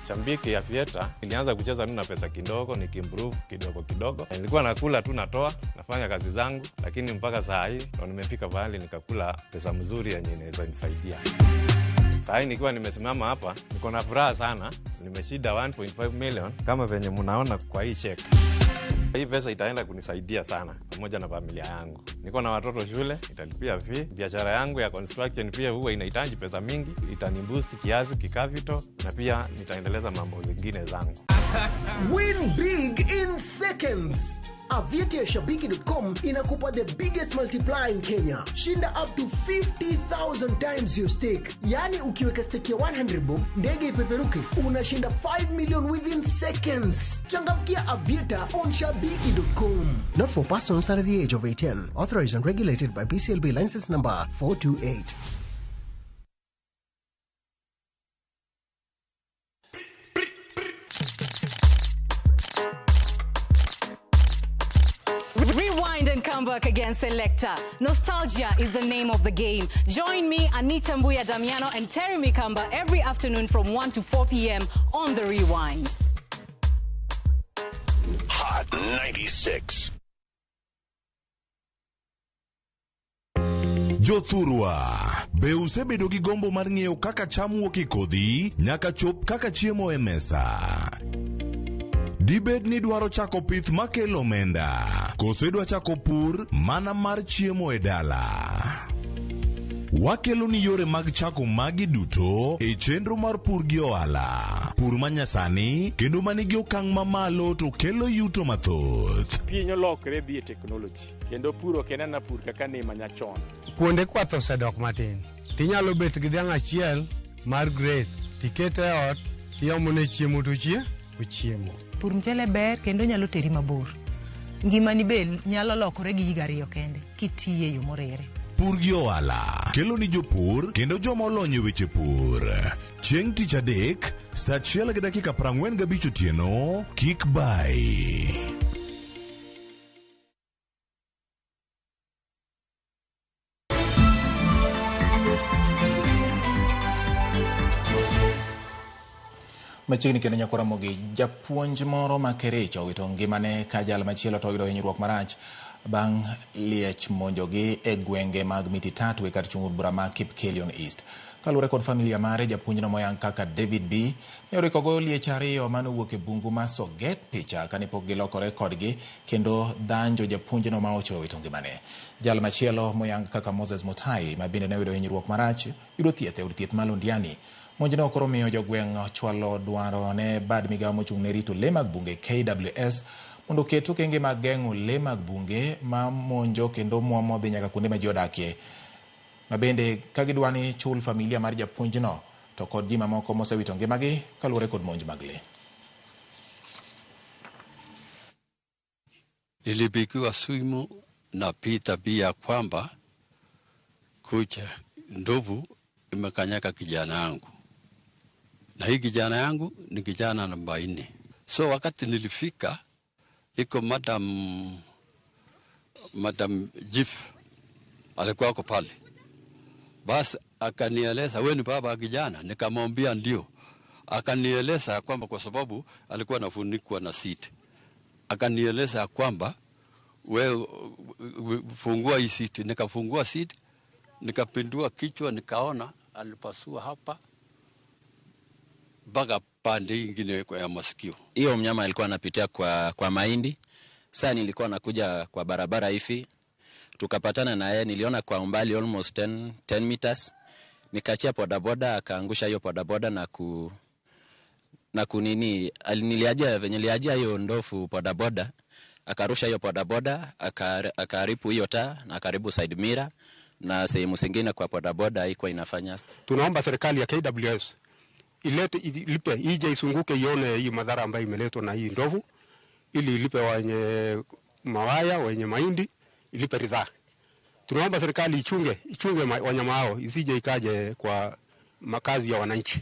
Shabiki Aviator, nilianza kucheza tu na pesa kidogo, nikiimprove kidogo kidogo. Nilikuwa nakula tu natoa, nafanya kazi zangu, lakini mpaka saa hii ndo nimefika pahali nikakula pesa mzuri yenye inaweza nisaidia. Saa hii nikiwa nimesimama hapa, niko na furaha sana, nimeshinda 1.5 million kama venye mnaona kwa hii check. Hii pesa itaenda kunisaidia sana pamoja na familia yangu. Niko na watoto shule, italipia fee. Biashara yangu ya construction pia huwa inahitaji pesa mingi, itaniboost kiasi kikapital na pia nitaendeleza mambo zingine zangu. Win big in seconds. Aviator Shabiki.com inakupa the biggest multiplier in Kenya. Shinda up to 50,000 times your stake. Yani ukiweka stake ya 100 bob, ndege ipeperuke, unashinda 5 million within seconds. Changamkia Aviator on Shabiki.com. Not for persons under the age of 18. Authorized and regulated by BCLB license number 428. Rewind and count. Welcome back again, Selector. Nostalgia is the name of the game. Join me, Anita Mbuya Damiano, and Terry Mikamba every afternoon from 1 to 4 p.m. on The Rewind. Hot 96. Jothurwa, be usebedo gi gombo mar ng'eyo kaka cham wuok e kodhi nyaka chop kaka chiemo e mesa? Dibed ni idwaro chako pith makelo omenda, koso idwa chako pur mana mar chiemo e dala? Wakelo ni yore mag chako magi duto e chenro mar pur gi ohala. Pur manyasani kendo manigi okang' mamalo to kelo yuto mathoth. Piny olokre dhi e teknoloji kendo pur ok en ana pur kaka ne manyachon. Kuonde kwath osedok matin. Tinyalo bet gi dhiang' achiel mar grade tikete e ot tiomone chiemo to ochiemo. Pur mchele ber kendo nyalo teri mabor. Ngimani be nyalo lokore gi higa ariyo kende kitiye yo moriere. Pur gi ohala kelo ni jopur kendo joma olony e weche pur. Chieng' tich adek, saa 1:45 otieno, kik bayi. Machiegni kendo nyakora Ramogi, japuonj moro ma Kericho owito ngimane ka jal machielo to oyudo hinyruok marach bang' liech monjogi e gwenge mag Miti Tatu e kar chung' od bura ma Kipkelion East. Kaluwore kod familia mare, japuonjno moyang kaka David B ne oriko goyo liech ariyo mane owuok e bungu ma Soget picha kane pok gilokore kodgi kendo dhanjo japuonjno ma ochoyo wito ngimane. Jal machielo moyang kaka Moses Mutai ma bende ne oyudo hinyruok marach yudo thieth e od thieth ma Londiani. Monjno koro miyo jogweng' chwalo dwaro ne bad migawo mochung' ne rito le mag bunge KWS mondo oket okenge mag geng'o le mag bunge ma monjo kendo muomo dhi nyaka kuonde ma ji odakie. Ma bende ka gidwa ni chul familia mar japuonjno to kod ji mamoko mosewito ngimagi kaluwore kod monj mag le. Nilipigiwa simu na Peter B ya kwamba kucha ndovu imekanyaka kijana yangu. Na hii kijana yangu ni kijana namba 4. So wakati nilifika iko Madam Jif alikuwa ako pale. Bas akanieleza, wewe ni baba kijana? Nikamwambia ndio. Akanieleza kwamba kwa sababu alikuwa anafunikwa na seat. Akanieleza kwamba wewe fungua hii seat. Nikafungua seat, nikapindua kichwa, nikaona alipasua hapa mpaka pande nyingine ya masikio. Hiyo mnyama alikuwa anapitia kwa mahindi. Sasa nilikuwa nakuja kwa barabara hivi, tukapatana na yeye, niliona kwa umbali almost 10 meters. Nikaachia bodaboda, akaangusha hiyo bodaboda na kunini, niliajia venye niliajia hiyo ndofu bodaboda, akarusha hiyo bodaboda, akaharibu hiyo taa na akaharibu side mirror na sehemu zingine kwa bodaboda haikuwa inafanya. Tunaomba serikali ya KWS ilete, ilipe, ije isunguke ione hii madhara ambayo imeletwa na hii ndovu, ili ilipe wenye mawaya, wenye mahindi, ilipe ridhaa. Tunaomba serikali ichunge wanyama hao isije ikaje kwa makazi ya wananchi.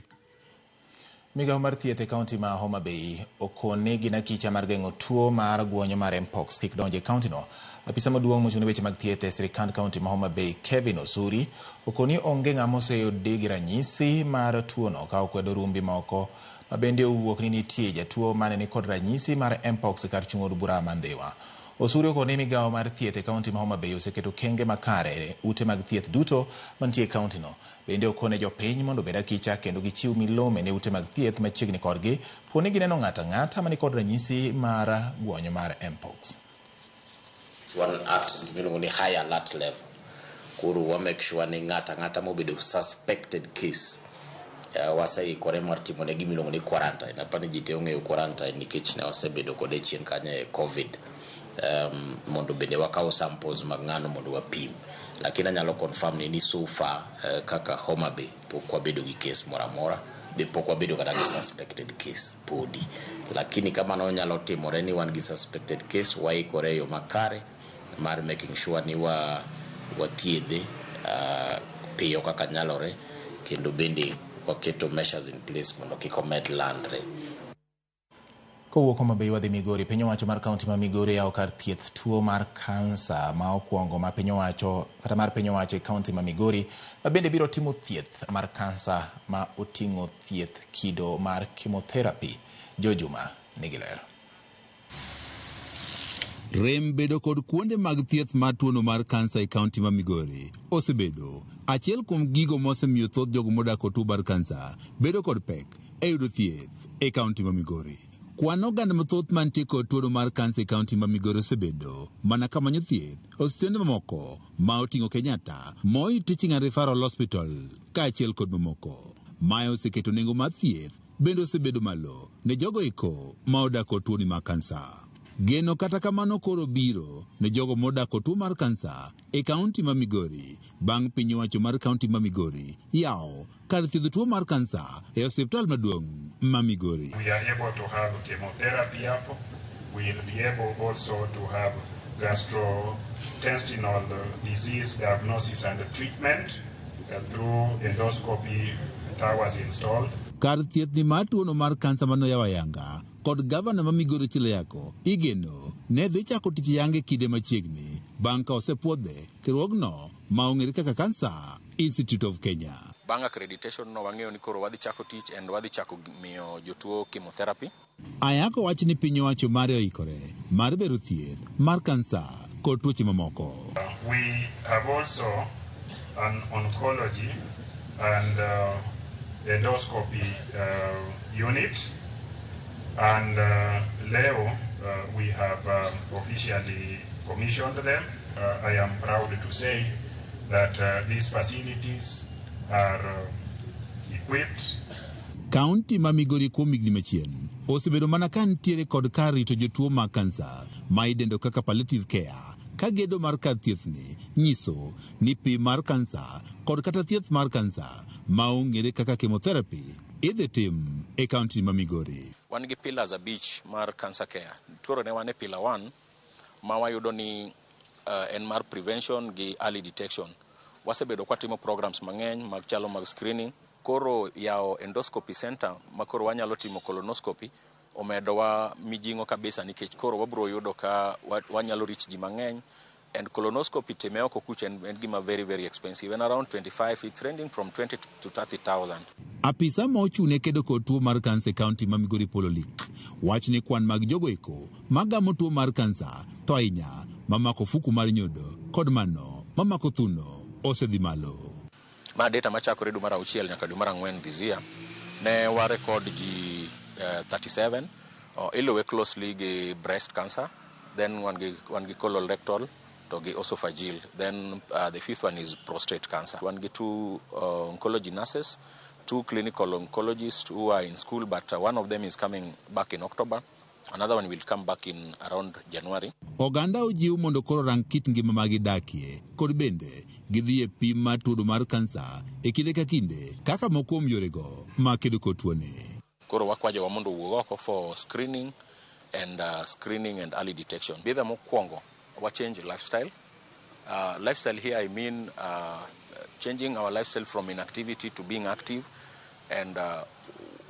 Migawo mar thieth e kaunti ma Homa Bay okone gi nakicha mar geng'o tuo mar guonyo mar Mpox kik donj e kaunti no. Apisa maduong' mochung' ne weche mag thieth e sirikand kaunti ma Homa Bay Kevin Osuri okoni onge ng'ama oseyudi gi ranyisi mar tuono ka okwedo rumbi moko ma bende owuok ni nitie jatuo mane ni kod ranyisi mar Mpox e kar chung' od bura ma Ndhiwa. Osuri okoni migawo mar thieth e kaunti ma Homa Bay oseketo kenge makare e ute mag thieth duto mantie e kaunti no. Bende okone jopiny mondo obed akicha kendo gichiw milome ne ute mag thieth machiegni kodgi po ni gineno ng'ato ang'ata mani kod ranyisi mar guonyo mar Mpox. Wan at miluongo ni high alert level. Koro wa make sure ni ng'ato ang'ata mobedo suspected case waseikore mar timo ne gimiluongo ni quarantine. Apani ji te ong'eyo quarantine nikech ne wasebedo kode chien kanyo e COVID. Mondo bende wakaw samples mag ng'ano mondo wapim. Lakini anyalo confirm ni so far kaka Homa Bay pok wabedo gi case moro amora, be pok wabedo kata gi suspected case podi. Lakini kama no nyalo timore ni wan gi suspected case, waikore e yo makare mar making sure ni wathiedhe piyo kaka nyalore, kendo bende waketo measures in place mondo kik omed landre. Kowuok Homa Bay wadhi Migori. Piny owacho mar kaunti ma Migori yawo kar thieth tuo mar kansa ma okwongo ma piny owacho kata mar piny owacho e kaunti ma Migori ma bende biro timo thieth mar kansa ma oting'o thieth kido mar chemotherapy. Jojuma nigi ler. Rem bedo kod kuonde mag thieth mar tuono mar kansa e kaunti ma Migori osebedo achiel kuom gigo mosemiyo thoth jogo modak kod tuo mar kansa bedo kod pek e yudo thieth e kaunti ma Migori. Kwan oganda mathoth mantie kod tuono mar kansa e kaunti ma Migori osebedo mana ka manyo thieth e osiptende mamoko ma oting'o Kenyatta, Moi Teaching and Referral Hospital kaachiel kod mamoko. Mae oseketo nengo mar thieth bende osebedo malo ne jogo eko ma odak kod tuoni mar kansa. Geno kata kamano koro biro ne jogo modak kod tuo mar kansa e kaunti ma Migori bang' piny owacho mar kaunti ma Migori yawo kar thiedho tuo mar kansa e osiptal maduong' ma Migori. We are able to have chemotherapy hapo. We will be able also to have gastrointestinal disease diagnosis and treatment through endoscopy towers installed. Kar thieth ni mar tuono mar kansa manoyaw ayanga kod gavana ma Migori Ochilo Ayacko igeno ne dhi chako tich yange kinde machiegni bang' ka osepuodhe riwruogno ma ong'ere kaka Cancer Institute of Kenya. Bang' accreditation no wang'eyo ni koro wadhi chako tich and wadhi chako miyo jotuo chemotherapy. Ayacko wacho ni piny owacho mare oikore mar bero thieth mar kansa kod tuoche mamoko. We have also an oncology and endoscopy unit, and leo we have officially commissioned them. I am proud to say that these facilities are equipped. Kaunti ma Migori kuom higni machien osebedo mana ka nitiere kod kar rito jotuo mag kansa ma idendo kaka palliative care ka gedo mar kar thiethni nyiso ni pim mar kansa kod kata thieth mar kansa ma ong'ere kaka chemotherapy idhi tim e kaunti ma Migori. Wan gi pillars 5 mar cancer care. Koro ne wan e pillar 1 ma wayudo ni en mar prevention gi early detection. Wasebedo kwatimo programs mang'eny mag chalo mag screening. Koro yawo endoscopy center ma koro wanyalo timo colonoscopy omedowa mijing'o kabisa nikech koro wabro yudo ka wanyalo reach ji mang'eny. And colonoscopy time oko kucha en gima very very expensive, en around 25, it's ranging from 20 to 30,000. Apisa ma ochung' ne kedo kod tuo mar kansa e kaunti ma Migori Paul Olik wach ni kwan mag jogo eko magamo tuo mar kansa to ahinya mamako ofuku mar nyodo kod mano mamako thuno osedhi malo. Ma data machakore dwe mar 6 nyaka dwe mar 4 this year ne wa record ji 37, iluwe closely gi breast cancer, then wan gi colorectal to gi esophageal, then the fifth one is prostate cancer. Wan gi 2 oncology nurses, 2 clinical oncologists who are in school, but one of them is coming back in October. Another one will come back in around January. Oganda ojiw mondo koro rang kit ngima ma gidakie kod bende gidhi e pim mar tuo mar kansa e kinde ka kinde kaka moko kuom yorego ma kedo kod tuoni. Koro wakwa jowa mondo owuog oko for screening and early detection. Behavior mokwongo, wa change lifestyle. Lifestyle here I mean changing our lifestyle from inactivity to being active and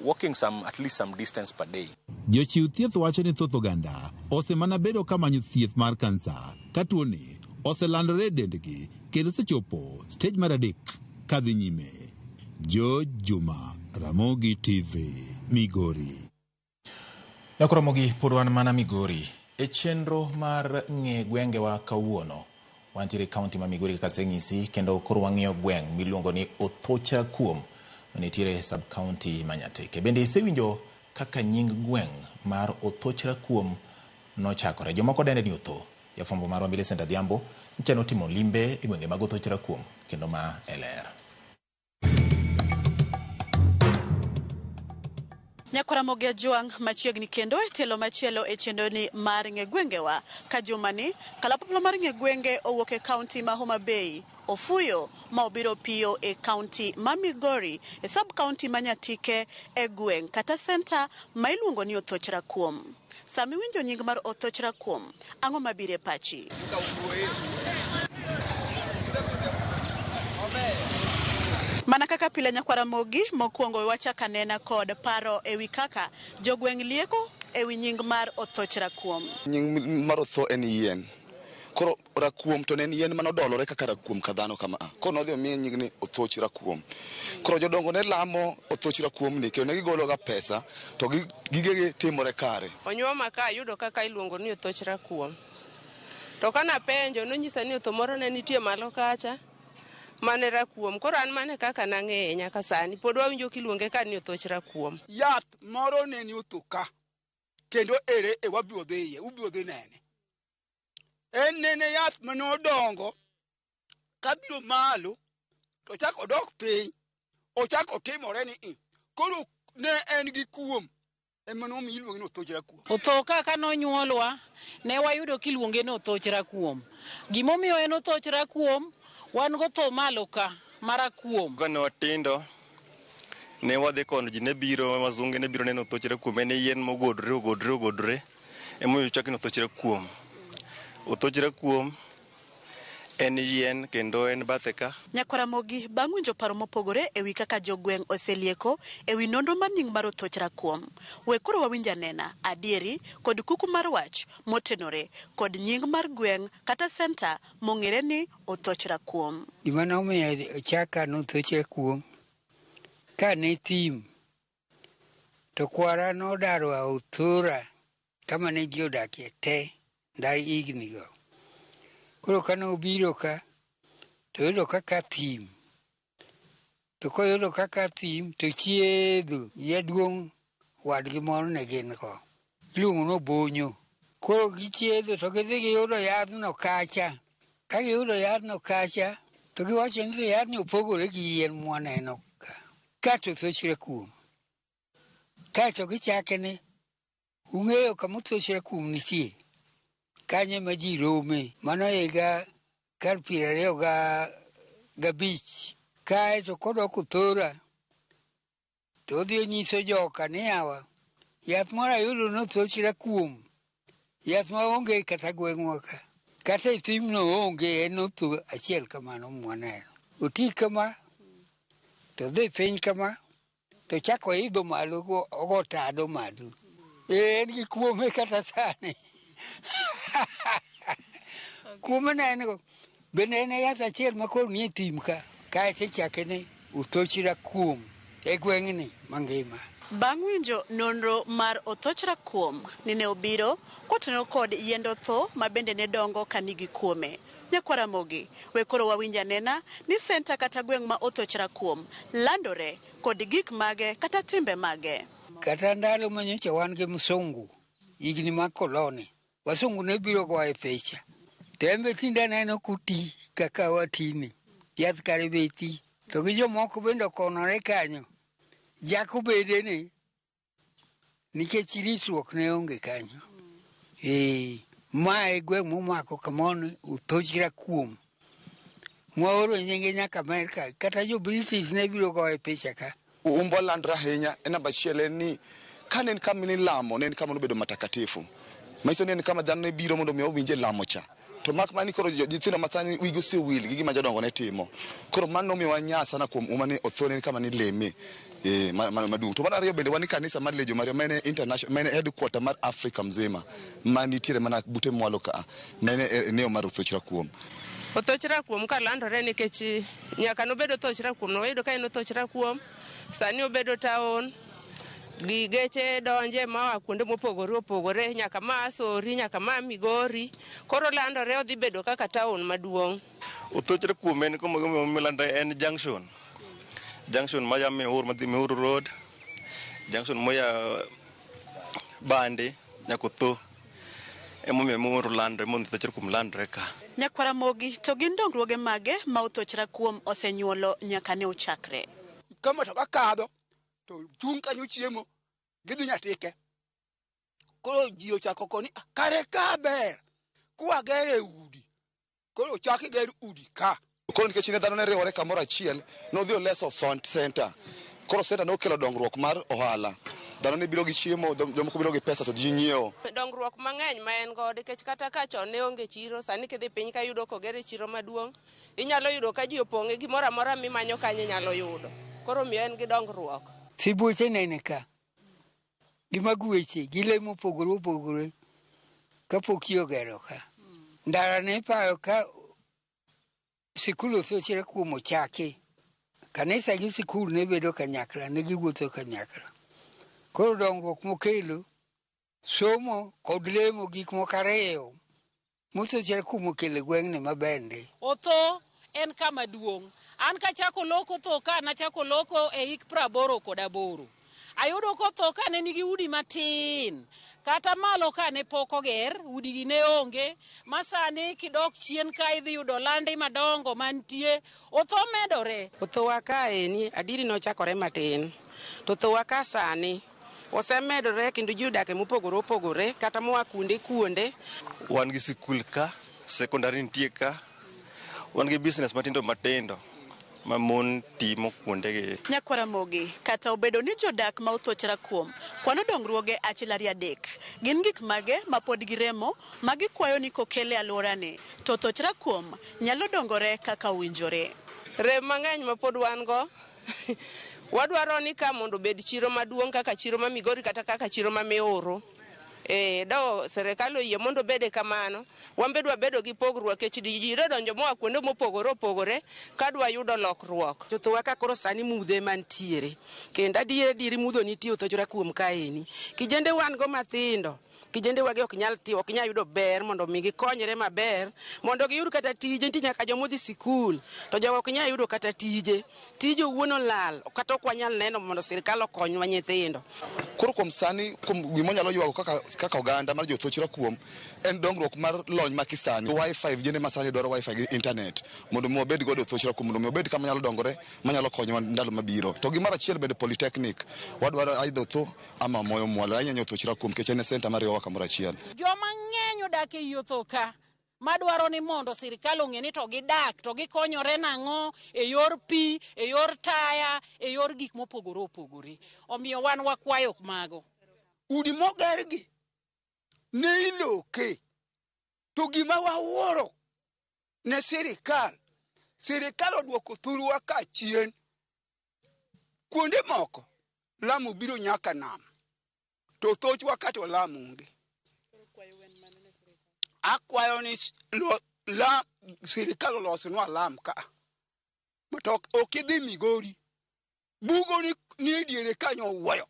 walking at least some distance per day. Jochiw thieth wacho ni thoth oganda osemana bedo ka manyo thieth mar kansa ka tuoni oselandore e dendgi kendo osechopo stage mar 3 kadhi nyime. George Juma, Ramogi TV, Migori. Nyakoromogi pod wan mana Migori. E chenro mar ng'e gwengewa kawuono, wantiere kaunti ma Migori kaka aseng'isi, kendo koro wang'iyo gweng' miluongo ni Othochra Kuom manitiere sub county ma Nyatike. Bende isewinjo kaka nying gweng' mar Othochra Kuom nochakore? Jomoko dende ni Otho. Jafwambo marwa Millicent Adhiambo nyocha notimo limbe e gwenge mag Othochra Kuom kendo ma e ler. Nyakoramogi Ajwang' machiegni kendo e tielo machielo e chenroni mar ng'e gwengewa. Ka jumani, kalapapla mar ng'e gwenge owuok e kaunti ma Homa Bay, ofuyo ma obiro piyo e kaunti ma Migori, e sub kaunti ma Nyatike e gweng' kata senta ma iluongo ni Othochra Kuom. Sama iwinjo nying mar Othochra Kuom, ang'o mabiro e pachi? Mana kaka pile Nyakwaramogi, mokwongo we wachak anena kod paro ewi kaka jogweng' lieko ewi nying mar Othoch Rakuom. Nying mar otho en yien. Koro rakuom to ne en yien manodolore kaka rakuom ka dhano kama a. Koro nodhi omiye nying ni Othoch Rakuom. Koro jodongo ne lamo Othoch Rakuom ni kendo ne gigolo ga pesa to gigegi timore kare. Onyuoma ka ayudo kaka iluongo ni Othoch Rakuom. To kanapenjo nonyisa ni otho moro ne nitie malo kacha mane rakuom. Koro an mane kaka nang'eye nyaka sani pod wawinjo kiluonge ka ni Othoch Rakuom. Yath moro ne ni otho ka kendo ere e wabiro dhiye ubiro dhi nene. En nene yath mane odongo kabiro malo to chak odok piny ochako otimore ni i koro ne en gi kuom ema nomiyo iluonge ni Othoch Rakuom. Otho ka kanonyuolwa ne wayudo kiluonge ni Othoch Rakuom. Gimomiyo en Othoch Rakuom, wan gotho malo ka marakuom. Kane watindo ne wadhi kono ji ne biro wazunge ne biro neno Othoch Rakuom en yien mogodre ogodre ogodre emomiyo ochak ni Othoch Rakuom. Othoch Rakuom en yien kendo en bathe ka. Nyakwaramogi bang' winjo paro mopogore ewi kaka jogweng' oselieko ewi nonro mar nying mar Othoch Rakuom. We koro wawinj anena adieri kod kuku mar wach motenore kod nying mar gweng' kata senta mong'ere ni Othoch Rakuom. Gima nomiyo ochaka ni Othoch Rakuom, ka ne thim to kwara nodaro Othora kama ne ji odakie te nda higni go. Koro kane obiro ka to oyudo kaka thim. To koyudo kaka thim to chiedho jaduong' wadgi moro ne gin go. Iluongo ni Obonyo. Koro gichiedho to gidhi giyudo yadhno kacha. Ka giyudo yadhno kacha to giwacho ni to yadhni opogore gi yien mwaneno ka. Ka to Othoch Rakuom. Kaeto gichake ni ung'eyo kama Othoch Rakuom nitie. Kanyo ema ji rome. Mano higa kar 25. Kaeto kodok Othora to odhi onyiso joka ni yawa yath moro ayudo ni Othoch Rakuom. Yath maonge kata gweng'wa ka. Kata e thimno oonge en otho achiel kamano mwaneno. Oti kama to dhi piny kama to chako idho malo ogo tado malo. En gi kuome kata sani. Kuome ne en go. Bende en e yath achiel ma koro nie thim ka. Kaeto ichake ni Othoch Rakuom e gweng'ni mangima. Bang' winjo nonro mar Othoch Rakuom ni ne obiro kotenore kod yiend otho ma bende ne dongo ka nigi kuome. Nyakwaramogi, we koro wawinj anena ni senta kata gweng' ma Othoch Rakuom landore kod gik mage kata timbe mage. Kata ndalo manyocha wan gi msungu, higni mag koloni, wasungu ne biro goye picha. To en be tinde aneno koti kaka watini. Yath kare be ti. To gi jomoko bende okonore kanyo. Jako bedene nikech ritruok ne onge kanyo. Ma e gweng' momako kamano Othoch Rakuom. Mwaoro nyinge nyaka Amerka. Kata jo British ne biro goye picha ka. Umbo landre ahinya e namba achiel en ni ka ne en kama nilamo ne en kama nobedo matakatifu. Manyiso ni en kama dhano ne biro mondo mi owinje lamo cha. To mak mana ni koro nyithindo masani wigi osewil gi gima jodongo ne timo. Koro mano nomiyowa nya sana kuom uma ni otho ne en kama nileme maduong'. To mar ariyo bende wan gi kanisa mar Legion Maria ma en international, ma en headquarter mar Afrika mzima ma nitiere mana bute mwalo ka ma en eneo mar Othoch Rakuom. Othoch Rakuom ka landore nikech nyaka nobedo Othoch Rakuom no wayudo ka en Othoch Rakuom sani obedo town gi geche donje moa kuonde mopogore opogore nyaka ma Asori nyaka ma Migori koro landore odhi bedo kaka town maduong'. Othoch Rakuom en kuma landore en junction. Junction maya Muhuru madhi Muhuru Road, junction moya Bande nyaka Otho. Emomiyo Muhuru landore mondo Othoch Rakuom landore ka. Nyakwaramogi to gin dongruoge mage ma Othoch Rakuom osenyuolo nyaka ne ochakre. Ka matoka kadho to chung' kanyo chiemo gidhi Nyatike. Koro ji ochako koni kare ka ber kwagere udi. Koro ochak ger udi ka. Koro nikech ne dhano ne riwore kamoro achiel, nodhi oleso center. Koro center nokelo dongruok mar ohala. Dhano ne biro gi chiemo, jomoko biro gi pesa to ji nyiewo. Dongruok mang'eny ma en godo nikech kata ka chon ne onge chiro, sani kidhi piny ka iyudo kogere chiro maduong', inyalo yudo ka ji opong'e gimoro amora mimanyo kanyo inyalo yudo. Koro omiyo en gi dongruok. Sibuoche nene ka. Gi magweche, gi le mopogore opogore kapok ji ogero ka. Ndara ne ipayo ka sikul othochre kuom ochaki. Kanisa gi sikul ne bedo kanyakla, ne giwuotho kanyakla. Koro dongruok mokelo, somo kod lemo gik moko ariyo mothochre kuom okelo e gweng'ni maber ndi. Otho en kama duong'. An kachako loko tho ka, nachako loko e hik 88. Ayudo kotho ka ne nigi udi matin. Kata malo ka ne pok oger, udigi ne onge. Ma sani kidok chien ka idhi yudo landi madongo mantie, otho medore. Othowa kaeni adieri nochakore matin, to thowa ka sani osemedore kendo ji odak e mopogore opogore kata moa kuonde kuonde. Wan gi sikul ka, sekondari nitie ka, wan gi business matindo matindo ma mon timo kuondegi. Nyakwar Ramogi, kata obedo ni jodak ma othoch Rakuom kwano dongruoge achiel ariyo adek, gin gik mage ma pod giremo ma gikwayo ni kokel e alworani to othoch Rakuom nyalo dongore kaka owinjore. Rem mang'eny ma pod wan go, wadwaro ni ka mondo obed chiro maduong' kaka chiro ma Migori kata kaka chiro ma Miuru. Do sirikal oyie mondo obede kamano, wan be dwabedo gi pogruok nikech ji dodonjo moa kuonde mopogore opogore ka dwa yudo lokruok. To thowa ka koro sani mudhe mantiere, kendo adier adieri mudho nitie othoch Rakuom kaeni. Kijende wan go mathindo, kijende wagi ok nyal tiyo, ok nyal yudo ber mondo mi gikonyre maber, mondo giyud kata tije. Nitie nyaka joma odhi sikul, to jogo ok nyal yudo kata tije. Tije owuon olal, kata ok wanyal neno mondo sirikal okonywa nyithindo. Koro kuom sani, kuom gima wanyalo ywago kaka oganda mar jothoch Rakuom en dongruok mar lony ma kisani. Wi-Fi, vijende ma sani dwaro Wi-Fi gi internet mondo mi wabed godo e Othoch Rakuom, mondo mi obed kama nyalo dongore, manyalo konyowa ndalo mabiro. To gimoro achiel bende Polytechnic, wadwaro either Otho ama Moyo Mwalo, ahinya ahinya Othoch Rakuom nikech en e center mariwowa kamoro achiel. Joma ng'eny odak ei Otho ka madwaro ni mondo sirikal ong'e ni to gidak to gikonyore nang'o e yor pi, e yor taya, e yor gik mopogore opogore. Omiyo wan wakwayo mago. Udi mogergi ne iloke, to gima wawuoro ne sirikal, sirikal oduoko thurwa ka chien. Kuonde moko lamo biro nyaka nam, to thochwa ka to lamo onge. Akwayo ni sirikal olosnwa lam ka, to ok idhi Migori, bugo ni e diere kanyo owuoyo.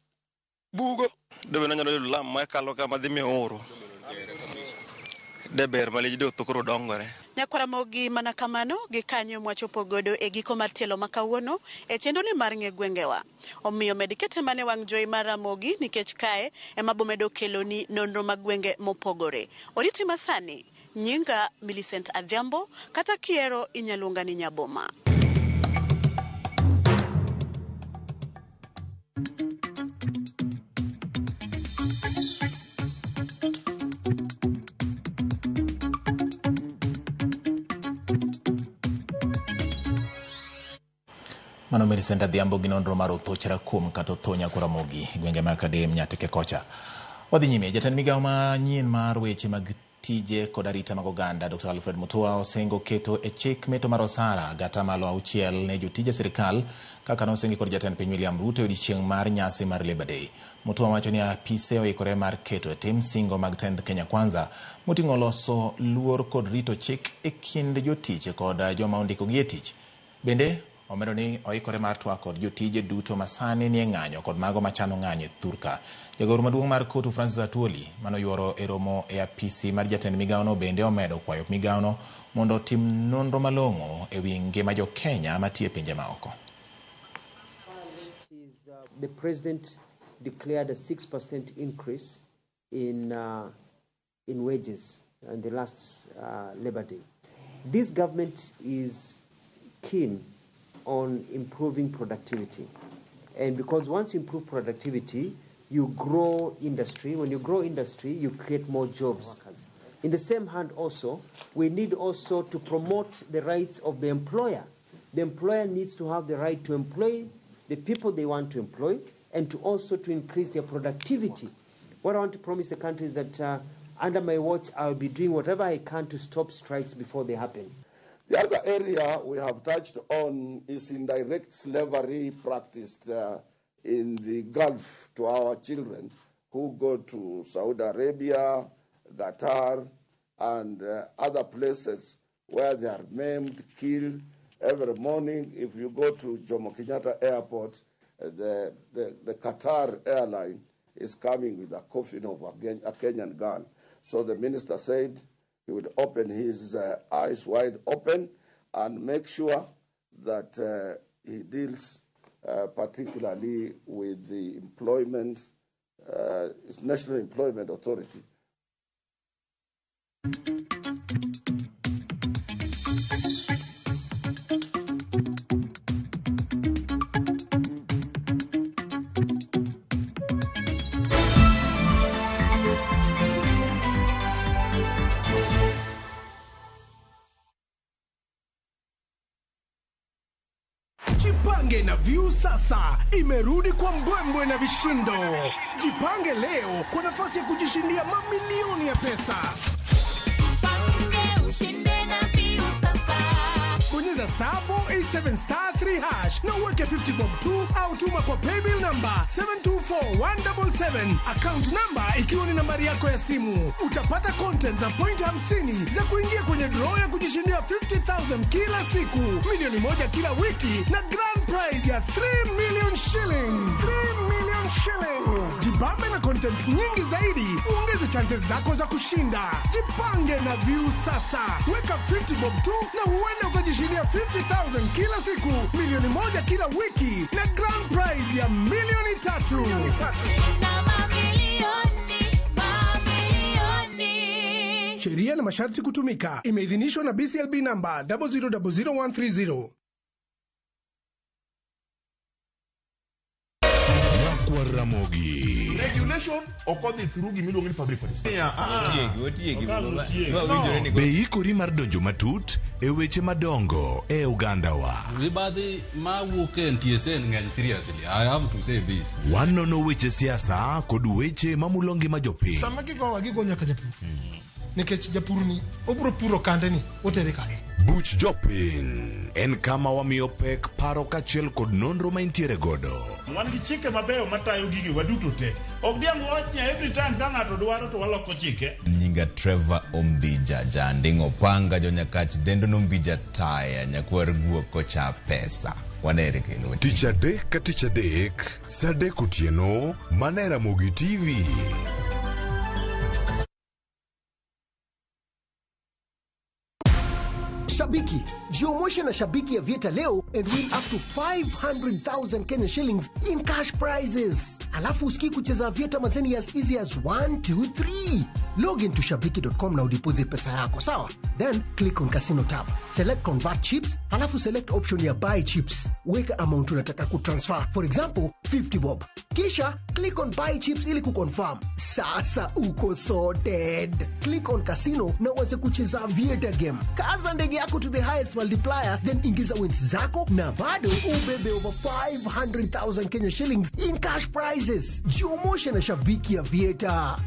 Bugo. Dobe nanyalo yudo lam makalo kama dhi Miuru. De ber malich de otho koro dongore. Nyakwar Ramogi mana kamano gi kanyo mwachopo godo e giko mar tielo ma kawuono e chenro ni mar ng'e gwengewa. Omiyo med kete mana e wang' jowi mar Ramogi nikech kae ema bomedo keloni nonro mag gwenge mopogore. Oriti masani, nyinga Millicent Adhiambo, kata kiero inyaluonga ni Nyaboma. Mano Millicent Adhiambo gi nonro mar Othoch Rakuom kata Otho Nyakwar Ramogi gwenge mag Kadem Nyatike kocha. Wadhi nyime, jatend migawo manyien mar weche mag tije kod arita mag oganda Dr. Alfred Mutua osingo keto e chik meto mar osara gata malo 6 ne jotije sirikal kaka nosingi kod jatend piny William Ruto e odiechieng' mar nyasi mar Labour Day. Mutua wacho ni apise oikore mar keto e tim singo mag tend Kenya Kwanza moting'o loso luor kod rito chik e kind jotich kod joma ondikogi e tich. Bende omedo ni oikore mar twak kod jotije duto masani nie ng'anyo kod mago machano ng'anyo e thurka. Jagoro maduong' mar KOTU Francis Atwoli manoyuoro e romo e apisi mar jatend migawono bende omedo kwayo migawono mondo otim nonro malong'o e wi ngima jo Kenya matiyo e pinje maoko. The president declared a 6% increase in wages in the last Labor Day. This government is keen on improving productivity. And because once you improve productivity, you grow industry. When you grow industry, you create more jobs. In the same hand also, we need also to promote the rights of the employer. The employer needs to have the right to employ the people they want to employ and to also to increase their productivity. What I want to promise the country is that under my watch, I'll be doing whatever I can to stop strikes before they happen. The other area we have touched on is indirect slavery practiced in the Gulf to our children who go to Saudi Arabia, Qatar, and other places where they are maimed, killed. Every morning, if you go to Jomo Kenyatta Airport, the Qatar airline is coming with a coffin of a Kenyan girl. So the minister said he would open his eyes wide open and make sure that he deals particularly with the employment, National Employment Authority. Jipange na Viusasa imerudi kwa mbwembwe na vishindo. Jipange leo kwa nafasi ya kujishindia mamilioni ya pesa. Jipange ushinde na Viusasa. Bonyeza star 487 star 3 hash na uweke 50 bob 2 au tuma kwa paybill number 724177, account number ikiwa ni nambari yako ya simu. Utapata content na point 50 za kuingia kwenye draw ya kujishindia 50,000 kila siku, milioni 1 kila wiki na grand prize ya 3 million shillings. 3 million shillings. Jibambe na content nyingi zaidi, uongeze chances zako za kushinda. Jipange na Viusasa. Weka 50 bob 2 na huenda ukajishindia 50,000 kila siku, milioni 1 kila wiki na grand prize ya milioni 3. Shinda mamilioni, mamilioni. Sheria na masharti kutumika. Imeidhinishwa na BCLB number 0000130. Ramogi. Regulation okodhi through gimiluongo ni public participation. Be ikori mar donjo matut e weche madongo e oganda wa. Mibadhi mawuok e NTSA ng'eny seriously. I have to say this. Wanono weche siasa kod weche mamulo ngima jopiny. Sama gigowa gigo nyaka japur. Nikech japur ni obro puro kande ni otere kanye. Buch jopiny en kama wamiyo pek paro kaachiel kod nonro ma intiere godo. Wan gi chike mabeyo matayo gigi waduto te. Ok diang' wach ni every time ka ng'ato dwaro to waloko chike. Nyinga Trevor Ombija, janding'o panga jonyakach dendo nombija taya nyakwar guok kocha pesa. Wanere kendo. Tich adek ka tich adek, saa 3 otieno, mana e Ramogi TV. Shabiki, jiomoshe na Shabiki ya Vieta leo and win up to 500,000 Kenya shillings in cash prizes. Alafu usikii kucheza Vieta mazeni as easy as 1, 2, 3. Log into shabiki.com na udeposit pesa yako, sawa? Then click on casino tab. Select convert chips, alafu select option ya buy chips. Weka amount unataka kutransfer, for example 50 bob. Kisha click on buy chips ili kuconfirm. Sasa uko sorted. Click on casino na uanze kucheza Vieta game. Kaza ndege yako to the highest multiplier, then ingiza wins zako na bado ubebe over 500,000 Kenya shillings in cash prizes. Jiomoshe na Shabiki ya Vieta.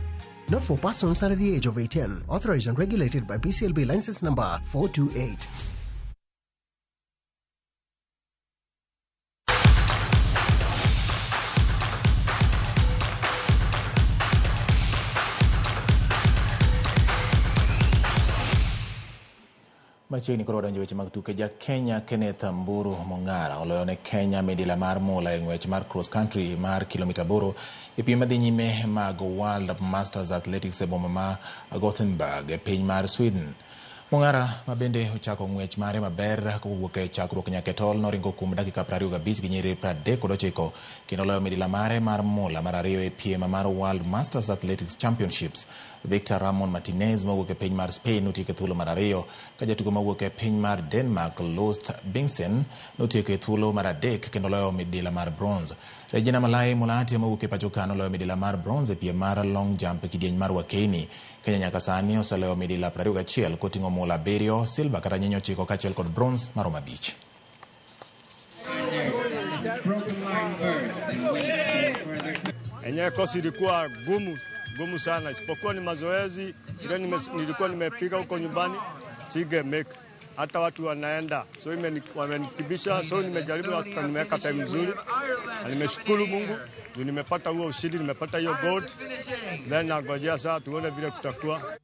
Not for persons under the age of 18. Authorized and regulated by BCLB license number 428. Machiegni koro wadonjo weche mag tuke. Ja Kenya Kenneth Mburu Mong'ara oloyo ne Kenya midila mar mula e ng'wech mar cross country mar kilomita 8 e piem madhi nyime mag World Masters Athletics e boma ma Gothenburg e piny mar Sweden. Mong'ara ma bende ochako ng'wech mare maber kowuok e chakruok nyaka e tol noringo kuom dakika 25 gi nyiri 39 kendo loyo midila mare mar mula mar ariyo e piem mar World Masters Athletics Championships. Victor Ramon Martinez mowuok e piny mar Spain notieko e thuolo mar ariyo ka jatugo mowuok e piny mar Denmark Lost Bingsen notieko e thuolo mar 3 kendo loyo midila mar bronze. Regina Malai Mulati mowuok e pacho ka noloyo midila mar bronze e piem mar long jump e kidieny mar Wakeini. Kenya nyaka sani oseloyo midila 21 koting'o mula 7, silver kata nyinyo 9 kaachiel kod bronze maromo 5. Enyewe kosi ilikuwa gumu sana, isipokuwa ni mazoezi ile nilikuwa nimepiga huko nyumbani, sige make. Hata watu wanaenda, so wamenitibisha, so nimejaribu hata nimeweka time nzuri. Na nimeshukuru Mungu juu nimepata huo ushindi, nimepata hiyo gold. Then nangojea sasa tuone vile kutakuwa.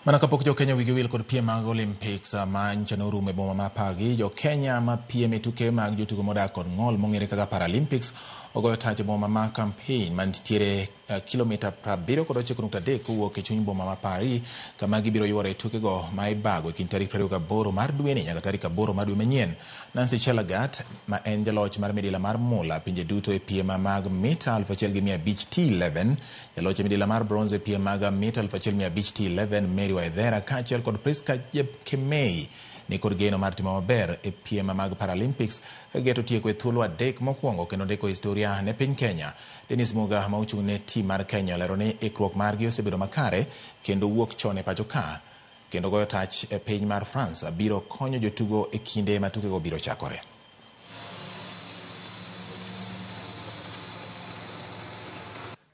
Mana kapok jo Kenya wigi wil kod piem mag Olympics ma nyocha norumo e boma ma Paris, jo Kenya ma piem e tuke mag jotugo modak kod ng'ol mong'ere kaka Paralympics ogoyo tach e boma ma Campaign mantiere kilomita 79.3 kowuok e chuny boma ma Paris, kama gibiro yuore e tukego ma ibago e kind tarik 28 mar dweni nyaka tarik 8 mar dwe manyien. Nancy Chelagat ma en jaloch mar midila mar mula pinje duto e piem mag mita 1500 T11, jaloch e midila mar bronze e piem mag mita 1500 T11 Mary Waithera kaachiel kod Priska Jepkemei ni kod geno mar timo maber e piem mag Paralympics ka gigeto tieko e thuolo 3 mokwongo kendo ndiko historia ne piny Kenya. Dennis Muga ma ochung' ne tim mar Kenya olero ni ikruok margi osebedo makare kendo wuok chon e pacho ka kendo goyo tach e piny mar France biro konyo jotugo e kinde ma tukego biro chakore.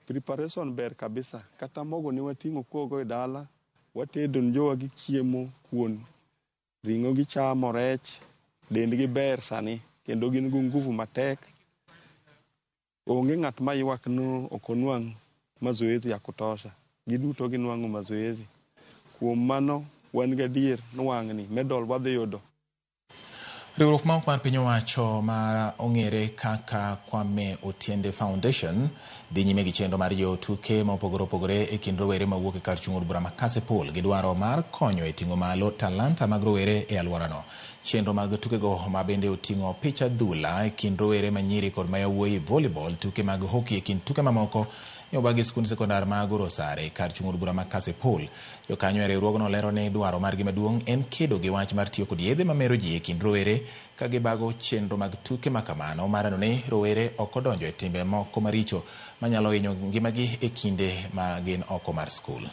Preparation ber kabisa, kata mogo ne wating'o kuogo e dala, watedo ne jowa gi chiemo kuon, ring'o gichamo, rech, dendgi ber sani kendo gin gi nguvu matek. Onge ng'at ma ywak no ok onwang' mazoezi ya kutosha, giduto ginwang'o mazoezi. Kuom mano wan gadier ni wang'ni medal wadhi yudo. Riwruok ma ok mar piny owacho mar ong'ere kaka Kwame Otiende Foundation dhi nyime gi chenro mar jiwo tuke ma opogore opogore e kind rowere mawuok e kar chung' od bura ma Kasipul gi dwaro mar konyo e ting'o malo talanta mag rowere e alworano. Chenro mag tukego ma bende oting'o picha adhula e kind rowere manyiri kod ma yawuoyi, volleyball, tuke mag hockey e kind tuke mamoko ne obagi e skund sekondar ma Gorosare kar chung' od bura ma Kasipul. Jokanyo e riwruogno lero ni dwaro margi maduong' en kedo gi wach mar tiyo kod yedhe mamero ji e kind rowere ka gibago chenro mag tuke ma kamano mar neno ni rowere ok odonjo e timbe moko maricho manyalo hinyo ngimagi e kinde ma gin oko mar skul.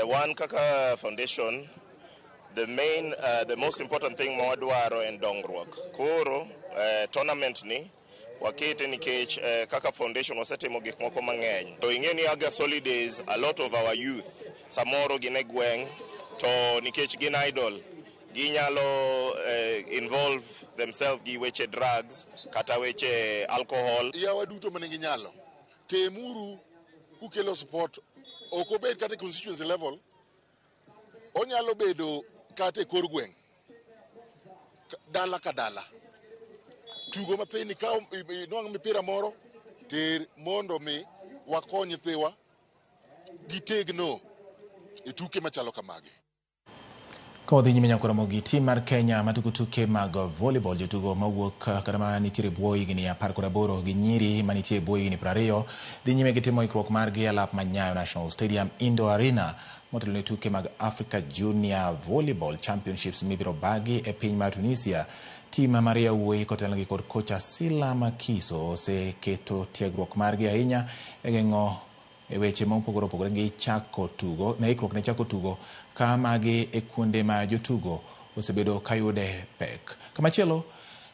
One kaka foundation, the main, the most important thing ma wadwaro en dongruok. Koro tournament ni wakete nikech kaka foundation wasetimo gik moko mang'eny. To ing'e ni August holidays, a lot of our youth samoro gin e gweng' to nikech gin idle ginyalo involve themselves gi weche drugs kata weche alcohol. Yawa duto manigi nyalo, temuru kukelo support, ok obed kata e constituency level, onyalo bedo kata e kor gweng', dala ka dala. Tugo mathin ikaw inwang' mipira moro, ter mondo mi wakony nyithiwa gitegno e tuke machalo kamagi. Ka wadhi nyime nyaka Ramogi, tim mar Kenya matugo tuke mag volleyball, jotugo mawuok kata manitiere e bwo higni 18 gi nyiri manitie e bwo higni 20 dhi nyime gi timo ikruok margi e lap mar Nyayo National Stadium Indoor Arena motelo ne tuke mag Africa Junior Volleyball Championships mibiro bagi e piny mar Tunisia. Tim mar yawuoyi kotelnegi kod kocha Sila Makiso oseketo tiegruok margi ahinya e geng'o e weche ma opogore opogore gi chako tugo ne ikruok ne chako tugo ka magi e kuonde ma jotugo osebedo ka yude pek. Kamachielo,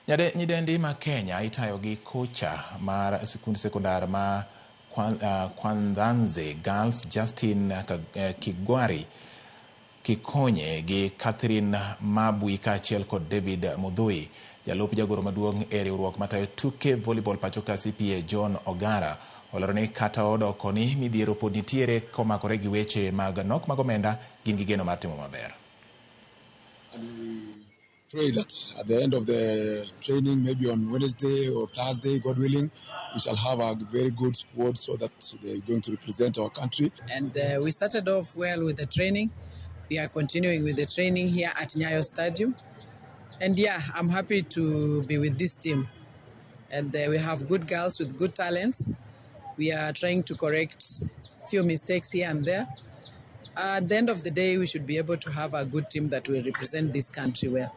nyidendi ma Kenya itayo gi kocha mar sikund sekondar ma Kwanthanze Girls Justin Kigwari Kikonye gi Catherine Mabui kaachiel kod David Mudhui. Jalup jagoro maduong' e riwruok matayo tuke volleyball pacho ka CPA John Ogara olero ni kata odoko ni midhiero pod nitiere komakore gi weche mag nok mag omenda, gin gi geno mar timo maber. And we pray that at the end of the training, maybe on Wednesday or Thursday, God willing, we shall have a very good squad so that they're going to represent our country. And we started off well with the training. We are continuing with the training here at Nyayo Stadium. And yeah, I'm happy to be with this team. And we have good girls with good talents. We are trying to correct few mistakes here and there. At the end of the day, we should be able to have a good team that will represent this country well.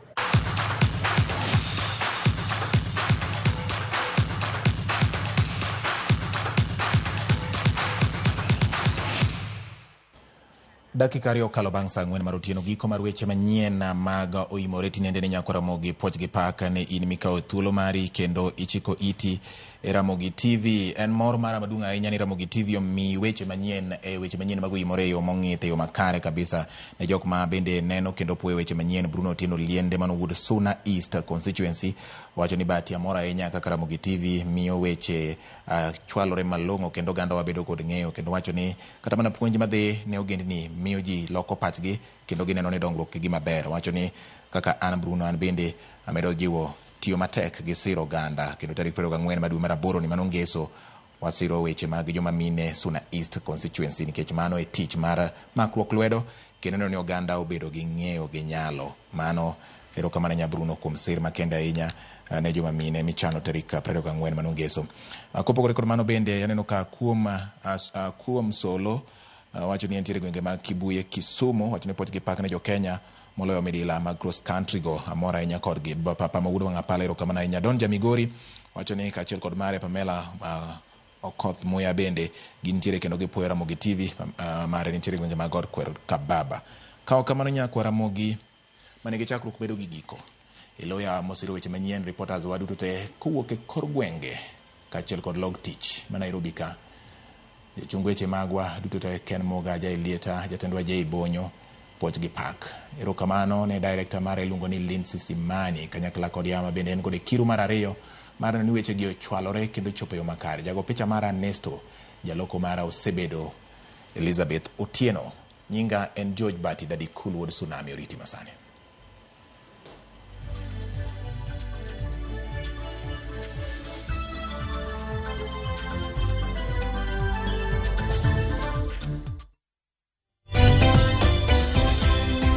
Dakika ariyo okalo bang' saa ang'wen mar otieno giko mar weche manyien mag oimore tinende ni nyako Ramogi puoch gi pak ne in mikawo thuolo mari kendo ichiko iti e Ramogi TV. En mor mara maduong' ahinya ni Ramogi TV omiyi weche manyien e weche manyien mag oimore e yo mong'ith e yo makare kabisa ne jok ma bende neno kendo puoyo weche manyien. Bruno Otieno Liende mano wuod Suna East Constituency wacho ni Bahati amor ahinya kaka Ramogi TV miyo weche chwalore malong'o kendo ogandawa bedo kod ng'eyo kendo wacho ni kata mana puonj madhi ne ogendni miyo ji loko pachgi kendo gineno ni dongruok e gima ber. Wacho ni kaka an Bruno an bende amedo jiwo tiyo matek gi siro oganda kendo tarik 24 mar dwe mar aboro ni mano ngeso wasiro weche mag joma mine Suna East Constituency nikech mano e tich mar makruok lwedo kendo neno ni oganda obedo gi ng'eyo gi nyalo. Mano erokamano nya Bruno kuom sir makende ahinya ne joma mine michano tarik 24 mano ngeso. Kopogore kod mano bende aneno ka kuom kuom solo wacho ni entiere gwenge mag Kibuye Kisumu wacho ni puoch gi pak ne jo Kenya moloyo midila mag cross country go amor ahinya kodgi. Papa ma wuod wang' apala erokamano ahinya. Don Jamigori wacho ni kaachiel kod mare Pamela Okoth Muya bende gintiere kendo gipuoyo Ramogi TV mare nitiere gwenge mag God Kwer Kababa. Ka ok kamano nyakwa Ramogi manigi chakruok bedo gi giko. Iloya mosiro weche manyien reporters wa duto te kowuok e kor gwenge kaachiel kod log tich ma Nairobi ka. Jochung weche magwa duto te Ken Moga, Jai Lieta, jatendwa Jay Bonyo, puoch gi pak. Erokamano ne director mare iluongo ni Lindsay Simani kanyakla kod Yama bende en kod e kiru mar ariyo mar neno ni weche gi ochwalore kendo chopo e yo makare. Jago picha mara Nesto, jaloko mara osebedo Elizabeth Otieno. Nyinga en George Bati Daddy Cool wuod Tsunami oriti masani.